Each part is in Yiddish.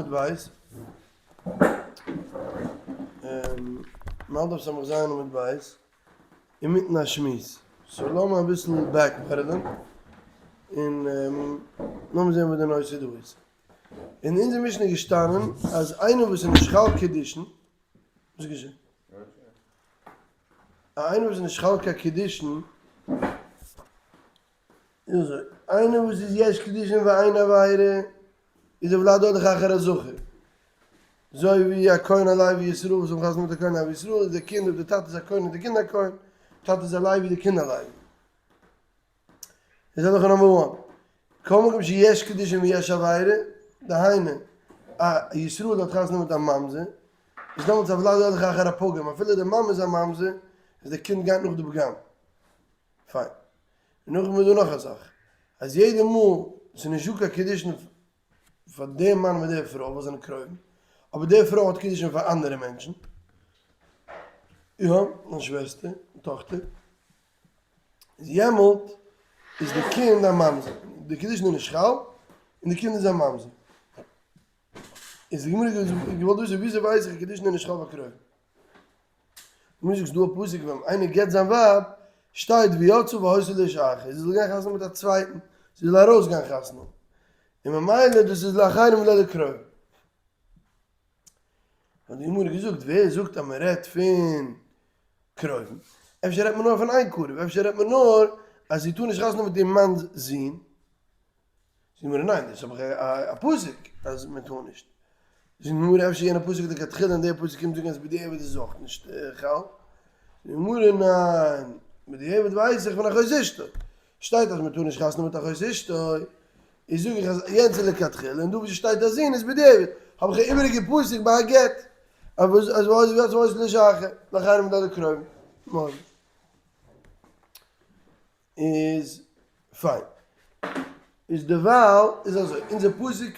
עמוד ב', מ'האלט אויף סמך ז' עמוד ב', אינמיטן א שמועס, so לאמיר אביסל back pedal ען, און לאמיר זען וואס די נושא דא איז. אין אונזער משנה איז געשטאנען אז איינער וואס איז נישט חל קידושין, וואס איז געשען? איינער וואס איז נישט חל קיין קידושין, איז אזוי, איינער וואס איז יש קידושין ואין עבירה, איז הולד הולך אחר הזכר. אזוי ווי א כהן א לוי ישראל וואס האבן חתונה מיט א כהן א לוי ישראל, איז דער קינד אויב דער טאטע איז א כהן איז דער קינד א כהן, טאטע איז א לוי איז דער קינד א לוי. איז הלכה number one. כל מקום שיש קידושין ויש עבירה, דהיינו, א ישראל האט חתונה מיט א ממזר, איז דעמאלטס הולד הולך אחר הפגם, אפילו די מאמע איז א ממזר, איז דער קינד גייט נאך די פגם. פיין. און נאכדעם איז דא נאך א זאך, אז יעדע מאל ס'איז נישט דא קיין קידושין פאר די מאן מיט די פרוי וואס זענען קרובים, אבער די פרוי האט קידושין פאר אנדערע מענטשן, יא, זיין שוועסטער, טאכטער, איז יעמאלט איז די קינד א ממזר, די קידושין איז נישט חל, און די קינד איז א ממזר. איז די גמרא געוואלט וויסן וויאזוי ווייס איך אז קידושין איז נישט חל פאר קרובים? נו זאגסט דא א פסוק ווען איינער גט זיין ווייב שטייט ויצאה והיתה לאיש אחר זי זאל גיין חתונה מיט א צווייטן זי זאל ארויס גיין חתונה און ממילא דאס איז לאחרים ולא לקרובים. האט די גמרא געזאגט ווער זאגט אז מען רעדט פון קרובים אפשר רעדט מען נאר פון איין קרוב אפשר רעדט מען נאר אז זי טאר נישט חתונה מיט איר מאנ'ס זון זאגט די גמרא ניין דאס האב איך א פסוק אז מען טאר נישט, זאגט די גמרא אפשר יענע פסוק איז לכתחילה און דער פסוק קומט זאגן אז בדיעבד איז עס אויך נישט חל, זאגט די גמרא ניין בדיעבד ווייס איך פון אחות אשתו, שטייט אז מען טאר נישט חתונה מיט אחות אשתו, איז זאג איך אז יענץ איז לכתחילה און דא וואו ס'שטייט א זון איז בדיעבד, האב איך א איבעריגע פסוק ביי א גט, אז וואס איז לאחרים ולא לקרובים. איז פיין. איז דערווייל איז אזוי, אונזער פסוק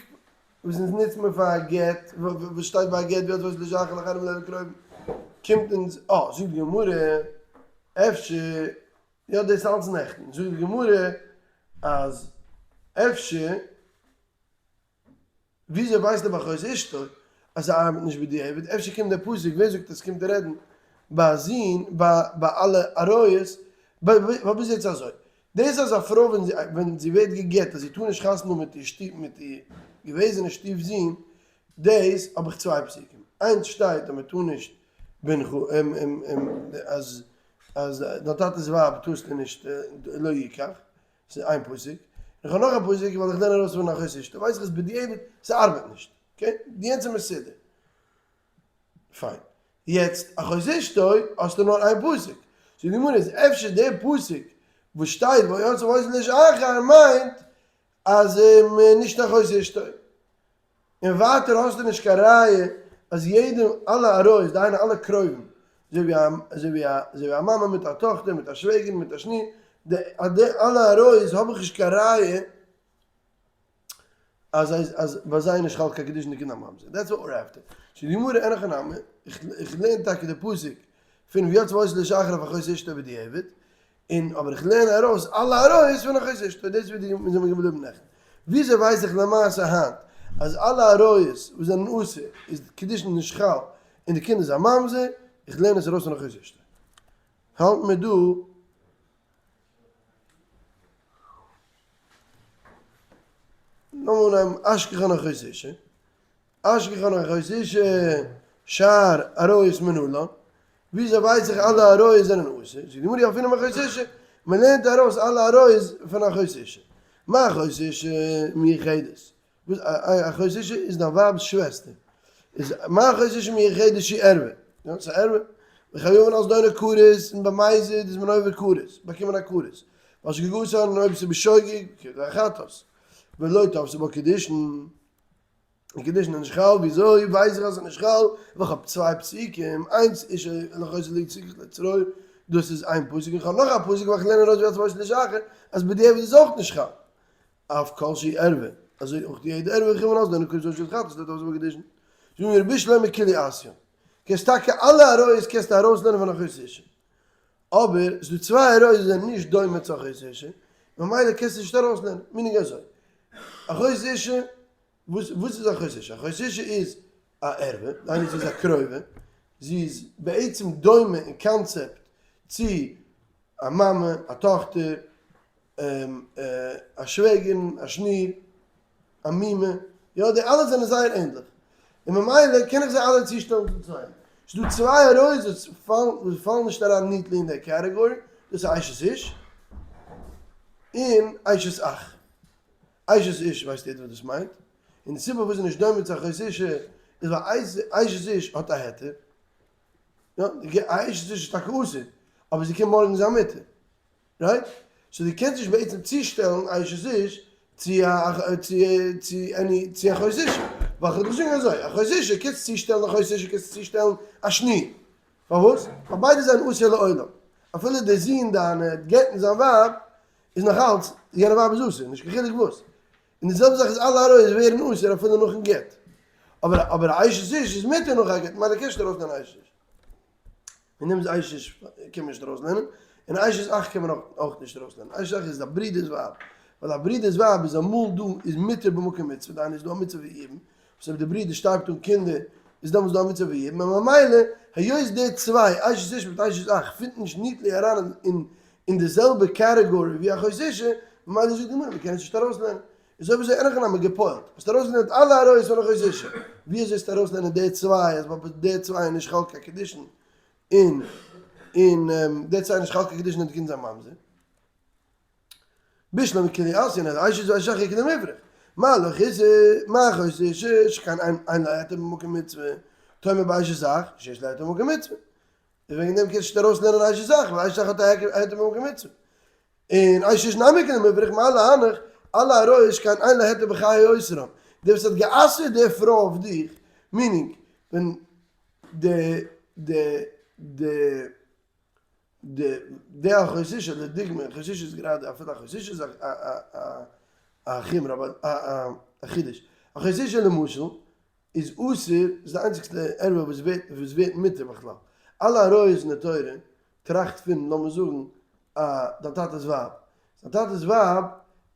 וואס אונז נוצט מען פאר א גט, וואס שטייט ביי א גט ווערט וואס לשחר לחרם ולקרובים, קומט אונז, אה, זאגט די גמרא, אפשר, יא דאס איז אלץ נעכטן, זאגט די גמרא אז אפשר. וויאזוי ווייסט דער באחוז אשתו אז ס'ארבעט נישט בדיעבד? אפשר קומט דער פסוק ווער זאגט אז ס'קומט רעדן ביי א זון ביי ביי אלע עריות? ווייל ביז יעצט אזוי דאס אז א פרוי ווען זי ווען זי ווערט גע'גט אז זי טאר נישט חתונה האבן מיט איר שטיף מיט איר געוועזענע שטיף זון דאס האב איך צוויי פסוקים איינס שטייט אז מ'טאר נישט בנך אז אז דיין טאטע'ס ווייב טארסטו נישט לא יקח ס'איז איין פסוק, און כ'האב נאך א פסוק ווייל איך לערן ארויס פון אחות אשתו, ווייס איך אז בדיעבד ס'ארבעט נישט, okay? די יענץ איז מסודר. פיין. יעצט אחות אשתו האסטו נאר איין פסוק. so די גמרא איז אפשר די פסוק וואס שטייט ויצאה והיתה לאיש אחר מיינט אז נישט אחות אשתו. און ווייטער האסטו נישט קיין ראיה אז יעדע אלע עריות דהיינו אלע קרובים אזוי ווי א אזוי ווי א אזוי ווי א מאמע מיט א טאכטער מיט א שוועגערין מיט א שניר די די אלע עריות האב איך נישט קיין ראיה אז זיי אז ביי זיי איז נישט חל קיין קידושין די קינד א ממזר that's what we're after so די גמרא אין הכי נמי איך איך לערן טאקע די פסוק פון ויצאה והיתה לאיש אחר אויף אחות אשתו בדיעבד און אבער איך לערן ארויס אלע עריות פון אחות אשתו, דאס איז ווי די מיר זענען געבליבן נעכטן. וויאזוי ווייס איך למעשה היינט אז אלע עריות וואס זענען אסור איז קידושין נישט חל און די קינד איז א ממזר, איך לערן עס ארויס פון אחות אשתו. האלטן מיר דא. לאמיר אנהייבן אשכחן אחות אשה. אשכחן אחות אשה שאר עריות מנלן, וויאזוי ווייס איך אלע עריות זענען אסור? זאגט די גמרא ילפינן מאחות אשה, מען לערנט ארויס אלע עריות פון אחות אשה. מה אחות אשה מיוחדת? וואס אחות אשה איז דיין ווייב'ס שוועסטער. איז מה אחות אשה מיוחדת שהיא ערווה? יא, ס'איז א ערווה. וחייבין על זדונה כרת, און במזיד איז מען עובר כרת, באקומען א כרת. ועל שגגתן און אויב ס'איז בשוגג, חטאת. ולא תפסי בה קידושין. און קידושין איז נישט חל, וויאזוי ווייס איך אז ס'איז נישט חל? ווייל כ'האב צוויי פסוקים, איינס אשה אל אחותה לא תקח לצרור, דאס איז איין פסוק, און כ'האב נאך א פסוק ווייל כ'לערן ארויס ויצאה והיתה לאיש אחר, אז בדיעבד איז אויך נישט חל. אף כל שהיא ערווה, אזוי אויך יעדע ערווה חייבין על זדונה כרת ועל שגגתן חטאת לא תפסי בה קידושין. זאגט מיר בשלמא כולהו אתיין, קענסט טאקע אלע עריות קענסטו ארויסלערנען פון אחות אשה, אבער ס'איז דא צוויי עריות וואס זענען נישט דומה צו אחות אשה, ממילא קענסטו נישט ארויסלערנען, meaning אזוי, אחות אשה. וואס וואס איז אחות אשה? אחות אשה איז א ערווה, דהיינו זי איז א קרובה, זי איז בעצם דומה אין קאנצעפט צו א מאמע, א טאכטער, א שוועגערין, א שניר, א מומע, יא די אלע זענען זייער ענדליך, און ממילא קען איך זיי אלע צושטעלן צום צווייטן. ס'איז דא צוויי עריות וואס פאלן וואס פאלן נישט אריין neatly אין די category, דאס איז אשת איש און אשת אח. אשת איש ווייסט יעדער וואס דאס מיינט, און די סיבה פארוואס ס'איז נישט דומה צו אחות אשה איז ווייל אשת איש האט א היתר, יא, א אשת איש איז טאקע אסור, אבער זי קען מארגן זיין מותר, right? So דו קענסט נישט בעצם צושטעלן אשת איש צו א צו צו any צו אחות אשה, ווייל כ'וועל דיך זאגן אזוי, אחות אשה קענסט צושטעלן אחות אשה קענסט צושטעלן א שניר, פארוואס? ווייל ביידע זענען אסור לעולם, אפילו דער זון דיינע גט'ן זיין ווייב איז נאך אלץ יענע ווייב איז אסור, נישט קיין חילוק וואס. און די זעלבע זאך איז אלע עריות ווערן אסור אפילו נאכן גט. אבער אבער א אשת איש איז מותר נאך א גט, ממילא קענסט נישט ארויסלערנען אשת איש. און דעם איז אשת איש קען מען נישט ארויסלערנען, און אשת אח קען מען אויך נישט ארויסלערנען. אשת אח איז א ברודער'ס ווייב, ווייל א ברודער'ס ווייב איז אמאל דא איז מותר במקום מצוה, דהיינו איז דא א מצוה פון יבום, וואס אויב די ברודער שטארבט אן קינדער איז דעמאלטס דא א מצוה פון יבום, און ממילא היות די צוויי אשת איש מיט אשת אח fit נישט neatly אריין אין אין די זעלבע category ווי אחות אשה, ממילא זאגט די גמרא מ'קען עס נישט ארויסלערנען. איז אויב אזוי אין הכי נמי געפועלט, האסט ארויסגעלערנט אלע עריות פון אחות אשה, ווי אזוי וועסטו ארויסלערנען די צוויי אז ביי די צוויי איז נישט חל קיין קידושין און און די צוויי איז נישט חל קיין קידושין און די קינד איז א ממזר? בשלמא כולהו אתיין אז אשת איש ואשת אח איכא דמיפרך, מה לא חיסר, מה אחות אשה שכן אין לה היתר במקום מצוה, תאמר באשת אח שיש לה היתר במקום מצוה. איז וועגן דעם קענסטו נישט ארויסלערנען אשת אח, ווייל אשת אח האט א היתר במקום מצוה. און אשת איש נמי כדמיפרך מה להנך, אלע עריות שכן אין לה היתר בחיי אוסרן. דער וואס האט גע'אסר'ט די פרוי אויף דיך, meaning, ווען די די די די די אחות אשה לדוגמא, אחות אשה איז גראדע אפילו אחות אשה איז א א א א חומרא אבער א א חידוש. אחות אשה למשל איז אסור, איז די איינציגסטע ערווה וואס ווערט וואס ווערט מותר בכלל. אלע עריות אין די תורה טראכט פון לאמיר זאגן א דיין טאטע'ס ווייב. דיין טאטע'ס ווייב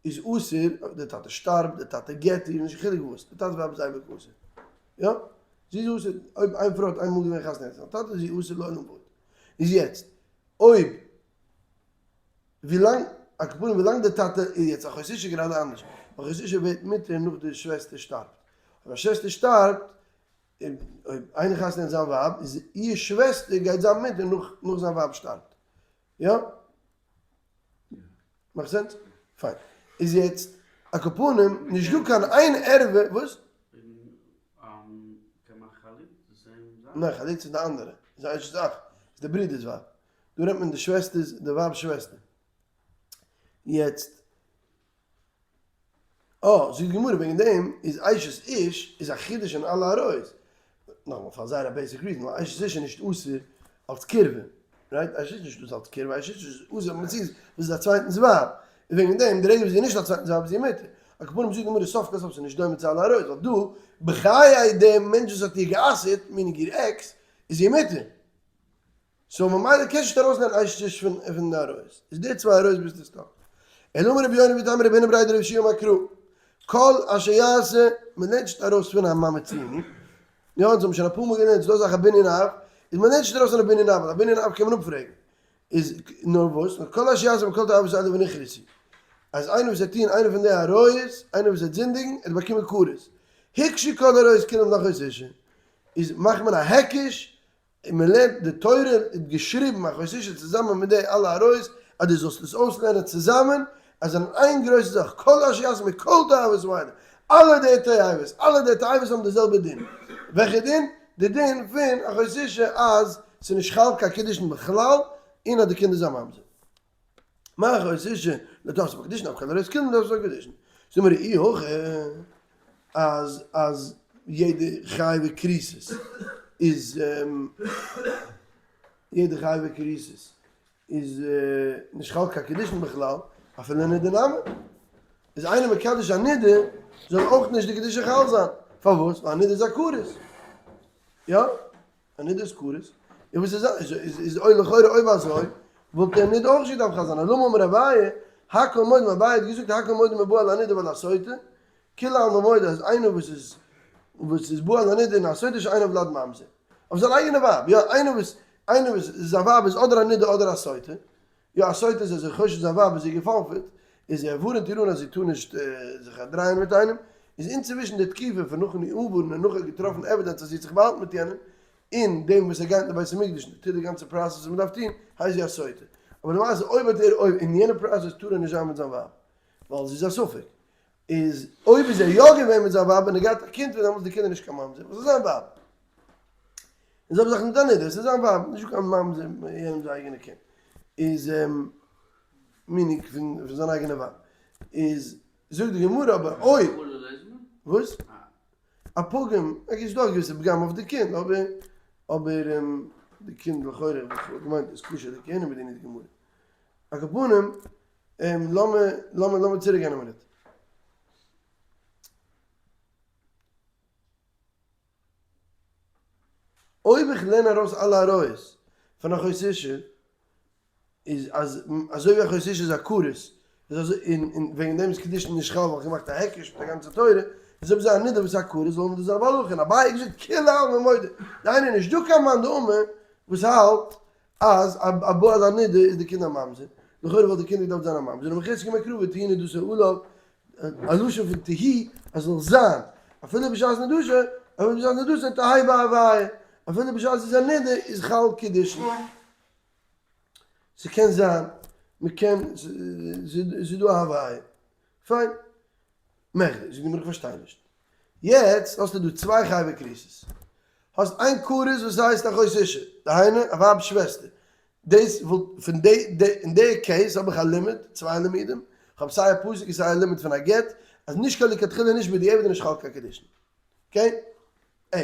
איז אסור אויב דער טאטע שטארבט, דער טאטע גט איר, נישט קיין חילוק וואס, די טאטע'ס ווייב איז אייביג אסור. יא? זי איז אסור אויב איין פרוי האט איינמאל געווען חתונה געהאט מיט זיין טאטע איז זי אסור לעולם ועד. איז יעצט אויב ווילאנג על כל פנים ווילאנג די טאטע איז יעצט אחות אשה גראדע אנדערש, אחות אשה ווערט מותר נאך די שוועסטער שטארבט, אויב א שוועסטער שטארבט און אויב איינער חתונה מיט זיין ווייב איז איר שוועסטער גייט זיין מותר נאך נאך זיין ווייב שטארבט, יא? מאכט sense? פיין. איז יעצט על כל פנים נישט דא קיין איין ערווה, וואס? ניין חליצה איז די אנדערע, איז א אשת אח, איז די ברודער'ס ווייב. דא רעדט מען די שוועסטער'ס, די ווייב'ס שוועסטער. יעצט, אה, זאגט די גמרא וועגן דעם איז אשת איש איז א חידוש אין אלע עריות. נאכאמאל פאר זייער א basic reason, ווייל אשת איש איז נישט אסור אלס קירבה, right? אשת איש איז נישט אסור אלס קירבה, אשת איש איז אסור במציאות וואס איז א צווייטנס ווייב. און וועגן דעם די רגע וואס זי איז נישט א צווייטנס ווייב איז זי מותר. על כל פנים זאגט די גמרא סוף כל סוף ס'איז נישט דומה צו אלע עריות, ווייל דא בחיי דעם מענטש וואס האט איר גע'אסר'ט, meaning איר עקס, איז זי מותר. so ממילא קענסט נישט ארויסנעמען אשת איש פון פון די עריות. איז די צוויי עריות ביסטו stuck. אלא אמר רבי יונה ואיתימא רב הונא בריה דרב יהושע אמר קרא. כל אשר יעשה, מען לערנט נישט ארויס פון א מה מצינו. יא אונז האבן שוין אפאר מאל געלערנט ס'איז דא אזאך א בנין אב, איז מען לערנט נישט ארויס פון א בנין אב, ווייל א בנין אב קען מען אפפרעגן. איז נאר וואס, נאר כל אשר יעשה מכל תועבות האלה ונכרתו. אז איינער וואס וועט טון איינע פון די עריות, איינער וואס וועט זינדיגן, ער וועט באקומען כרת. הוקשו כל העריות כולם לאחות אשה. איז מאכט מען א היקש און מען לערנט די תורה האט געשריבן אחות אשה צוזאמען מיט די אלע עריות אז דו זאלסט עס אויסלערנען צוזאמען אז זענען איין גרויסע זאך כל אשר יעשה מכל תועבות האלה אלע די תועבות אלע די תועבות האבן די זעלבע דין וועלכע דין? די דין פון אחות אשה אז ס'איז נישט חל קיין קידושין בכלל און אז די קינד איז א ממזר. מה אחות אשה לא תפסה בקידושין אף כל עריות כולן לא תפסה בקידושין. זאג מיר אי הכי אז אז יעדע חייבי כריתות איז יעדע חייבי כריתות איז נישט חל קיין קידושין בכלל אפילו נידה נמי איז איינער מקדש א נידה זאל אויך נישט די קידושין חל זיין פארוואס ווייל א נידה איז א כרת יא א נידה איז כרת, און וואס איז איז איז אוי לכאורה אויב אזוי וואלט דער נידה אויך נישט געדארפט חל זיין, אלא אמר אביי, הכל מודים, אביי האט געזאגט הכל מודים בבא על הנידה ועל הסוטה, כולי עלמא מודה אז איינער וואס איז וואס איז בא על הנידה און א סוטה שאינו ולד ממזר, אויף זיין אייגענע ווייב, יא איינער וואס איינער וואס זיין ווייב איז אדער א נידה אדער א סוטה, יא א סוטה איז אז ער חושד זיין ווייב אז זי איז געפאלפערט, איז ער ווארענט איר אן אז זי טאר נישט זיך דרייען מיט איינעם, איז אינצווישן די תקופה פון נאכן איר אנווארענען און נאך ער האט געטראפן evidence אז זי האט זיך באהאלטן מיט יענעם, און דעם וואס ער גייט אין די בית המקדש און טוט די גאנצע process וואס מען דארף טון, הייסט זי א סוטה. אבער למעשה אויב האט ער אויב אין יענע process טאר ער נישט זיין מיט זיין ווייב, ווייל זי איז א ספק, איז אויב איז ער יא געווען מיט זיין ווייב און ער געהאט א קינד פון דעמאלטס איז די קינד נישט קיין ממזר, ווייל ס'איז זיין ווייב. און זעלבע זאך מיט א נדה, ס'איז זיין ווייב, נישטא קיין ממזר יענעמ'ס אייגענע קינד. איז meaning פון זיין אייגענע ווייב. איז זאגט די גמרא אבער אויב. וואס? א פגם, okay ס'איז דא א געוויסע פגם אויף די קינד אבער אבער די קינד לכאורה וואס כ'וואלט געמיינט איז כשר לכהונה בדיני די גמרא. על כל פנים לאמיר לאמיר לאמיר צוריק גיין א מינוט. אויב איך לערן ארויס אלע עריות פון אחות אשה איז אז אזוי ווי אחות אשה איז א כרת איז אזוי און און וועגן דעם איז קידושין נישט חל ווייל געמאכט א היקש מיט א גאנצע תורה איז אויב זיין נידה וואס איז א כרת זאל מען דאס זיין בהלכה און אביי האט געזאגט כולי עלמא מודה דהיינו נישט דא קיין מאן דאמר וואס האלט אז א בועל הנידה איז די קינד א ממזר לכאורה וואלט די קינד געדארפט זיין א ממזר און רבי חזקיה מעקרא ותהי נדתו עליו א לשון פון תהי אז זאל זיין אפילו בשעת נדשה אפילו בשעת נדשה תהי בהוויה אפילו בשעת איז א נידה איז חל קידושין. ס'קען זיין, מ'קען, ס'איז דא א הוויה. פיין. מכדי, זאגט די גמרא איך פארשטיי נישט. יעצט האסטו דא צוויי חייבי כריתות. האסט איין כרת וואס הייסט אחות אשה, דהיינו א ווייב'ס שוועסטער. דאס וואלט, פון די, די, אין די case האב איך א לימוד, צוויי לימודים, כ'האב סיי א פסוק און סיי א לימוד פון א גט, אז נישט קיין לכתחילה נישט בדיעבד און נישט חל קיין קידושין. okay? A.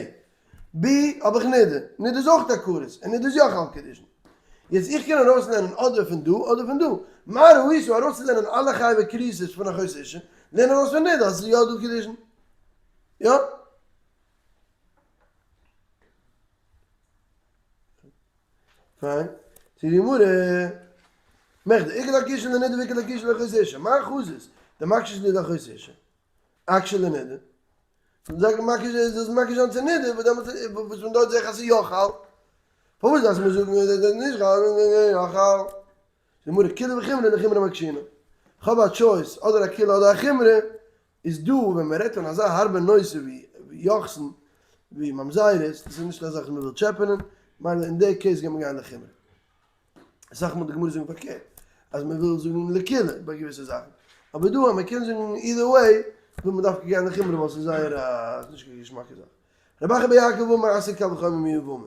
B האב איך נידה, נידה איז אויך א כרת, און נידה איז יא חל קידושין. יעצט איך קען ארויסלערנען אדער פון דא אדער פון דא. מה ראית ארויסצולערנען אלע חייבי כריתות פון אחות אשה, לערן ארויס פון נידה אז עס איז יא דא קידושין. יא? פיין. זאגט די גמרא, מכדי איכא לאקושי לנידה ואיכא לאקושי לאחות אשה, מה חזית דמקשת לנידה לאחות אשה? אקשי לנידה. זאג מקיש איז דאס מקיש זיין צו נידה וואס דעמאלטס וואס פון דארט זעה איך אז ס'איז יא חל. פארוואס דארפסטו מיר זאגן אז עס איז נישט חל און יא חל? די גמרא קולא וחומרא לחומרא מקשינן. כ'האב א choice אדער א קולא אדער א חומרא, איז דא ווען מען רעדט פון אזא הארבע נושא ווי יוחסין ווי ממזרות, דאס איז נישט א זאך וואס מען וויל טשעפענען, מילא אין די case גייט מען גיין לחומרא. אסאך מאל די גמרא זאגן פארקערט, אז מען וויל זאגן לקולא ביי געוויסע זאכן, אבער דא אז מען קען זאגן either way, וויל מען דווקא גיין לחומרא ווייל ס'איז זייער א, ס'איז נישט קיין געשמאקע זאך. רב אחא בר יעקב אמר עשה קל וחומר מיבמה.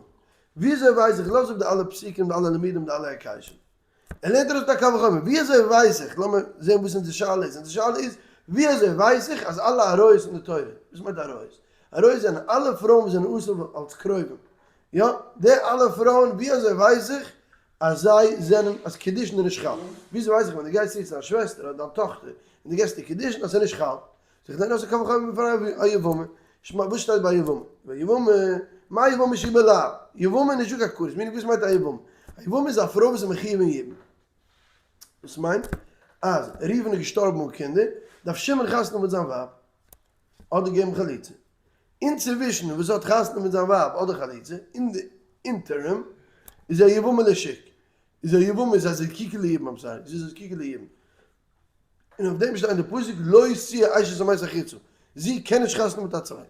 וויאזוי ווייס איך, לאז אפ די אלע פסוקים, די אלע לימודים, די אלע היקשים. ער לערנט ארויס מיט א קל וחומר, וויאזוי ווייס איך, לאמיר זען וואס אונזער שאלה איז, אונזער שאלה איז, וויאזוי ווייס איך אז אלע עריות אין די תורה, וואס מיינט עריות? עריות זענען אלע פרויען וואס זענען אסור אלס קרובים, יא, די אלע פרויען ווי אזוי ווייס איך אז זיי זענען אז קידושין איז נישט חל? ווי אזוי ווייס איך ווען דו גייסט צו צו דיין שוועסטער אדער דיין טאכטער און דו געסט איר קידושין אז ס'איז נישט חל? זיך לערנען אויס א קל וחומר פון א יבמה, שמע וואס שטייט ביי יבמה? ביי יבמה, מה יבמה שהיא בלאו? יבמה איז נישטא קיין כרת, meaning וואס מיינט א יבמה? א יבמה איז א פרוי וואס איז מחויב אין יבום. דאס מיינט אז ראובן איז געשטארבן אן קינדער, דארף שמעון חתונה האבן מיט זיין ווייב, אדער געבן חליצה. אינצווישן וואס האט חתונה מיט זיין ווייב אדער חליצה, אין די interim, איז ער יבמה לשוק. איז ער יבמה איז א זקוקה ליבום, I'm sorry, זי איז א זקוקה ליבום. און אויף דעם שטייט אין די פסוק לא תהיה אשת המת החוצה, זי קען נישט חתונה מיט א צווייטן.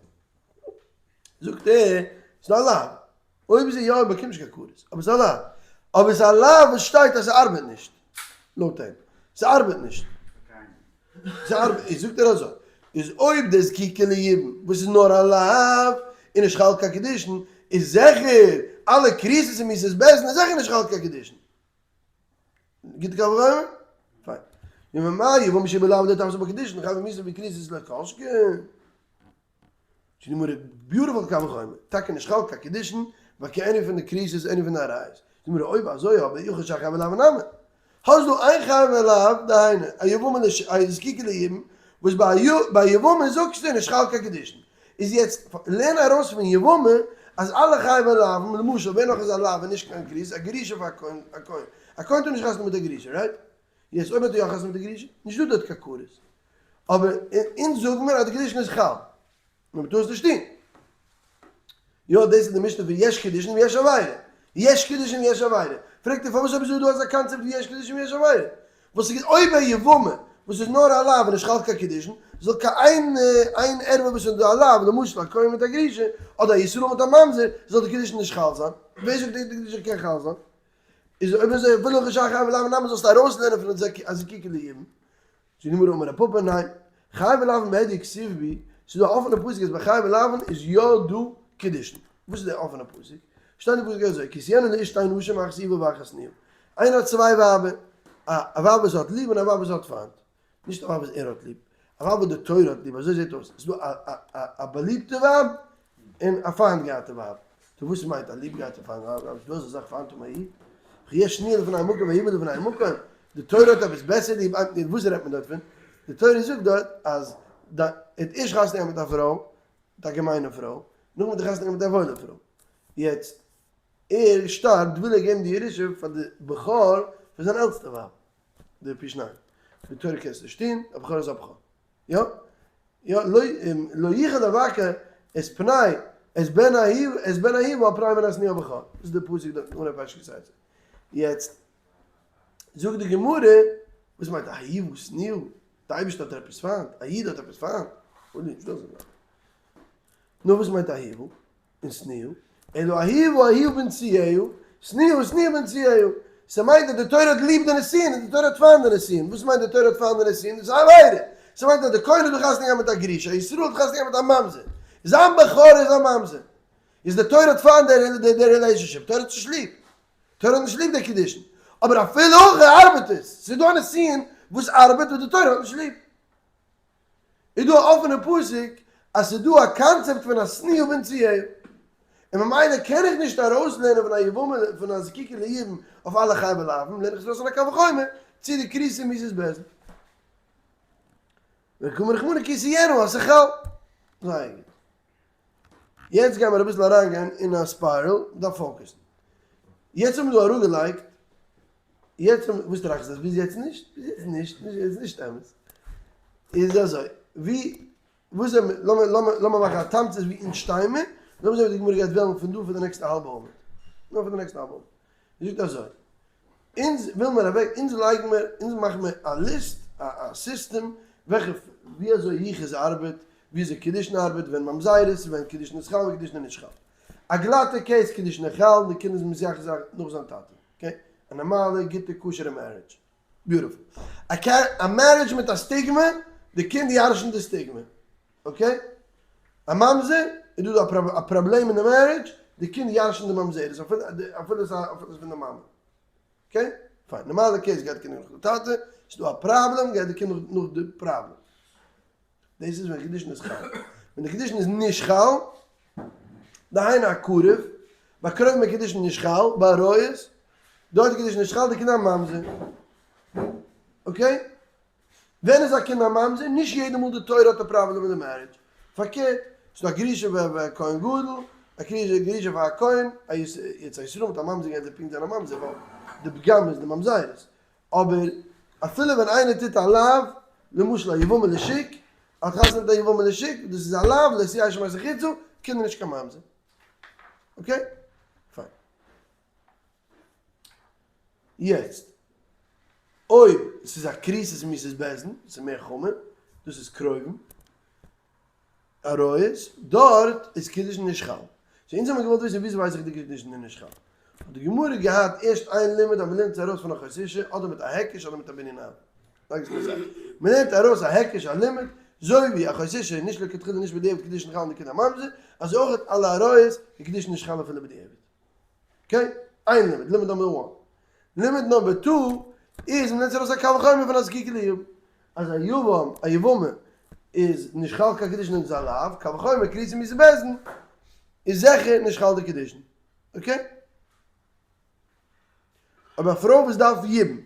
זאגט ער, ס'איז א לאו. אויב איז ער יא באקומט נישט קיין כרת, אבער ס'איז א לאו. אבער ס'איז א לאו וואס שטייט אז ס'ארבעט נישט, לויט אים. ס'ארבעט נישט. ס'ארבעט, איז זאגט ער אזוי, איז אויב די זקוקה ליבום וואס איז נאר א לאו איז נישט חל קיין קידושין, איז זיכער אלע כריתות און מיתות בית דין איז זיכער נישט חל קיין קידושין. גוטע קל וחומר? פיין. וממאי יבמה שהיא בלאו לא תפסי בה קידושין, חייבי מיתה וכריתות לא כל שכן. זאגט די גמרא, beautiful קל וחומר, טאקע נישט חל קיין קידושין, ווייל קיין ענין פון די כריתות ענין פון די עריות. זאגט די גמרא, אויב אזוי אבער יכול שאר חייבי לאוין נמי. האסט דא איין חייבי לאו, דהיינו, א יבמה לש א זקוקה ליבום, וואס ביי א יבמה זאגסטו נישט חל קיין קידושין. איז יעצט, לערן ארויס פון יבמה אז אלע חייבי לאוין, למשל ווער נאך איז א לאו און נישט קיין כרית, א גרושה פאר א כהן, א כהן, א כהן טאר נישט חתונה מיט א גרושה, right? יעצט אויב האט ער יא חתונה מיט א גרושה, נישט דא דארט קיין כרת. אבער אונז זאג מיר אז די קידושין איז חל, נאר מ'טאר עס נישט טון. יא דאס איז די משנה פון יש קידושין ויש עבירה. יש קידושין ויש עבירה. פרעגט ער פארוואס אויב איז דא אזא קאנצעפט ווי יש קידושין ויש עבירה? וואס איז אויב א יבמה וואס איז נאר א לאו און נישט חל קיין קידושין, זאל קיין איין איין ערווה וואס איז דא א לאו, למשל א כהן מיט א גרושה, אדער א ישראל מיט א ממזר, זאל די קידושין נישט חל זיין? ווער זאגט די קידושין קען חל זיין? איז אויב אזוי אפילו הכי שייך חייבי לאוין נמי זאלסטו ארויסלערנען פון א זקוקה ליבום. זאגט די גמרא אמר רב פפא ניין, חייבי לאוין בהדיא כתיב בהו, ס'איז דא א אפענע פסוק אז ביי חייבי לאוין איז יא דא קידושין. וואס איז דער אפענע פסוק? שטייט אין פסוק אזוי, כי תהיין לאיש שתי נשים אחת אהובה ואחת שנואה. איינער האט צוויי ווייבער, א ווייב וואס האט ליב און א ווייב וואס האט פיינט. נישט א ווייב וואס ער האט ליב, א ווייב וואס די תורה האט ליב, אזוי זעט אויס, ס'איז דא א באליבטע ווייב און א פיינט געהאטע ווייב. טא וואס מיינט א ליב געהאטע פיינט ווייב? איז דא אזא זאך פיינט האבן א איד? וכי יש שנואה לפני מקום ואהובה לפני מקום? די תורה האט עפעס בעסער ליב? וואס רעדט מען דארט פון? די תורה זאגט דארט אז האט איש חתונה געהאט מיט א פרוי, מיט א געמיינע פרוי, נאכדעם האט ער חתונה געהאט מיט א וואוילע פרוי, יעצט ער שטארבט וויל ער געבן די ירושה פאר די בכור פון זיין עלטסטע ווייב, די פי שניים, די תורה קענסט נישט טון, א בכור איז א בכור, יא יא לא לא יוכל לבקר את פני את בן אהיב את בן אהיב על פני בן השנואה הבכור, דאס איז די פסוק דארט אין אנהייב פרשת כי תצא, יעצט זאגט די גמרא, וואס מיינט אהובה ושנואה? די אייבערשטער האט עפעס פיינט? א איד האט עפעס פיינט? אוי נישט דאס זאגט נו וואס מיינט אהובה און שנואה? אלא אהובה אהובה בנישואיה, שנואה שנואה בנישואיה. ס'מיינט אז די תורה האט ליב די נישואין און די תורה האט פיינט די נישואין. וואס מיינט די תורה האט פיינט די נישואין? דאס איז א עבירה. ס'מיינט אז די כהן האט דא חתונה געהאט מיט א גרושה, א ישראל האט חתונה געהאט מיט א ממזר. זיין בכור איז א ממזר. איז די תורה האט פיינט די relationship. תורה האט נישט ליב. תורה האט נישט ליב די קידושין, אבער אפילו הכי ארבעט עס, ס'איז דא א נישואין וואס ארבעט וואס די תורה האט נישט ליב. איז דא א אפענע פסוק אז ס'איז דא א קאנצעפט פון א שנואה בנישואיה, און ממילא קען איך נישט ארויסלערנען פון א יבמה פון א זקוקה ליבום אויף אלע חייבי לאוין, לערן איך עס ארויס פון א קל וחומר צו די כריתות ומיתות בית דין. וקאמר רחמנא כי תהיין אז ס'חל. זייער גוט. יעצט גיימער אביסל אריינגיין אין א spiral, מ'דארף focus ן. יעצט האבן מיר דא אראפגעלייגט, יעצט האבן, וואס טראכסטו אז ביז יעצט נישט? ביז יעצט נישט, איז נישט אמת. איז אזוי, ווי, וואס זעמיר, לאמיר, לאמיר, לאמיר מאכן א תמצית ווי אונז שטיי מיר, לאמיר זען ווי די גמרא גייט וועלן פון דא פאר די נעקסטע האלבע עמוד. נאר פאר די נעקסטע האלבע עמוד. זי זאגט אזוי, אונז וויל מיר אוועק, אונז לייגן מיר, אונז מאכן מיר א ליסט, א א סיסטעם, וועלכע, ווי אזוי יחוס ארבעט, ווי אזוי קידושין ארבעט, ווען ממזרות, ווען קידושין איז חל ווען קידושין איז נישט חל. א גלאטע case קידושין איז חל, די קינד איז מתייחס זיך נאך זיין טאטע. okay? א נארמאלע גוטע כשר'ע marriage. Beautiful. א marriage מיט א סטיגמע, די קינד ירש'נט די סטיגמע. Okay? א ממזר, איז דא דא א פראבלעם אין די marriage, די קינד ירש'נט די ממזרות, אפילו עס איז פון די מאמע. Okay? פיין. נארמאלע case גייט די קינד נאך די טאטע, ס'איז דא א פראבלעם גייט די קינד נאך די פראבלעם. דאס איז ווען קידושין איז חל. ווען די קידושין איז נישט חל, דהיינו א קרוב, ביי קרובים איז קידושין נישט חל, ביי עריות, דארט איז קידושין נישט חל, די קינד א ממזר. Okay? ווען איז א קינד א ממזר? נישט יעדע מאל די תורה האט א פראבלעם מיט די marriage. פארקערט, ס'איז דא א גרושה פאר א כהן גדול, א גרושה פאר א כהן, א ישראל מיט א ממזר גייט זיי פונקט זיין א ממזר ווייל די פגם איז די ממזרות. אבער אפילו ווען איינער טוט א לאו, למשל א יבמה לשוק, האט חתונה מיט א יבמה לשוק, דאס איז א לאו, לא תהיה אשת מת החוצה, קינד איז נישט קיין ממזר. Okay? פיין. יעצט, אויב ס'איז א כריתות ומיתות בית דין, ס'איז מער חמור, דאס איז קרובים, עריות, דארט איז קידושין נישט חל. So אונז האמיר געוואלט וויסן וויאזוי ווייס איך די קידושין איז נישט חל. האט די גמרא געהאט ערשט איין לימוד אז מ'לערנט עס ארויס פון אחות אשה אדער מיט א היקש אדער מיט א בנין אב. מ'לערנט ארויס א היקש א לימוד, זוי ווי אחות אשה איז נישט לכתחילה נישט בדיעבד קידושין חל און די קינד א ממזר, אזוי אויך אלע עריות איז קידושין נישט חל אפילו בדיעבד. Okay? איין לימוד, לימוד number one. לימוד number two איז מ'לערנט זיך ארויס א קל וחומר פון א זקוקה ליבום. אז א יבם, א יבמה, איז נישט חל קיין קידושין און ס'איז א לאו, קל וחומר כריתות ומיתות בית דין איז זיכער נישט חל די קידושין. Okay? אבער א פרוי וואס דארף יבום,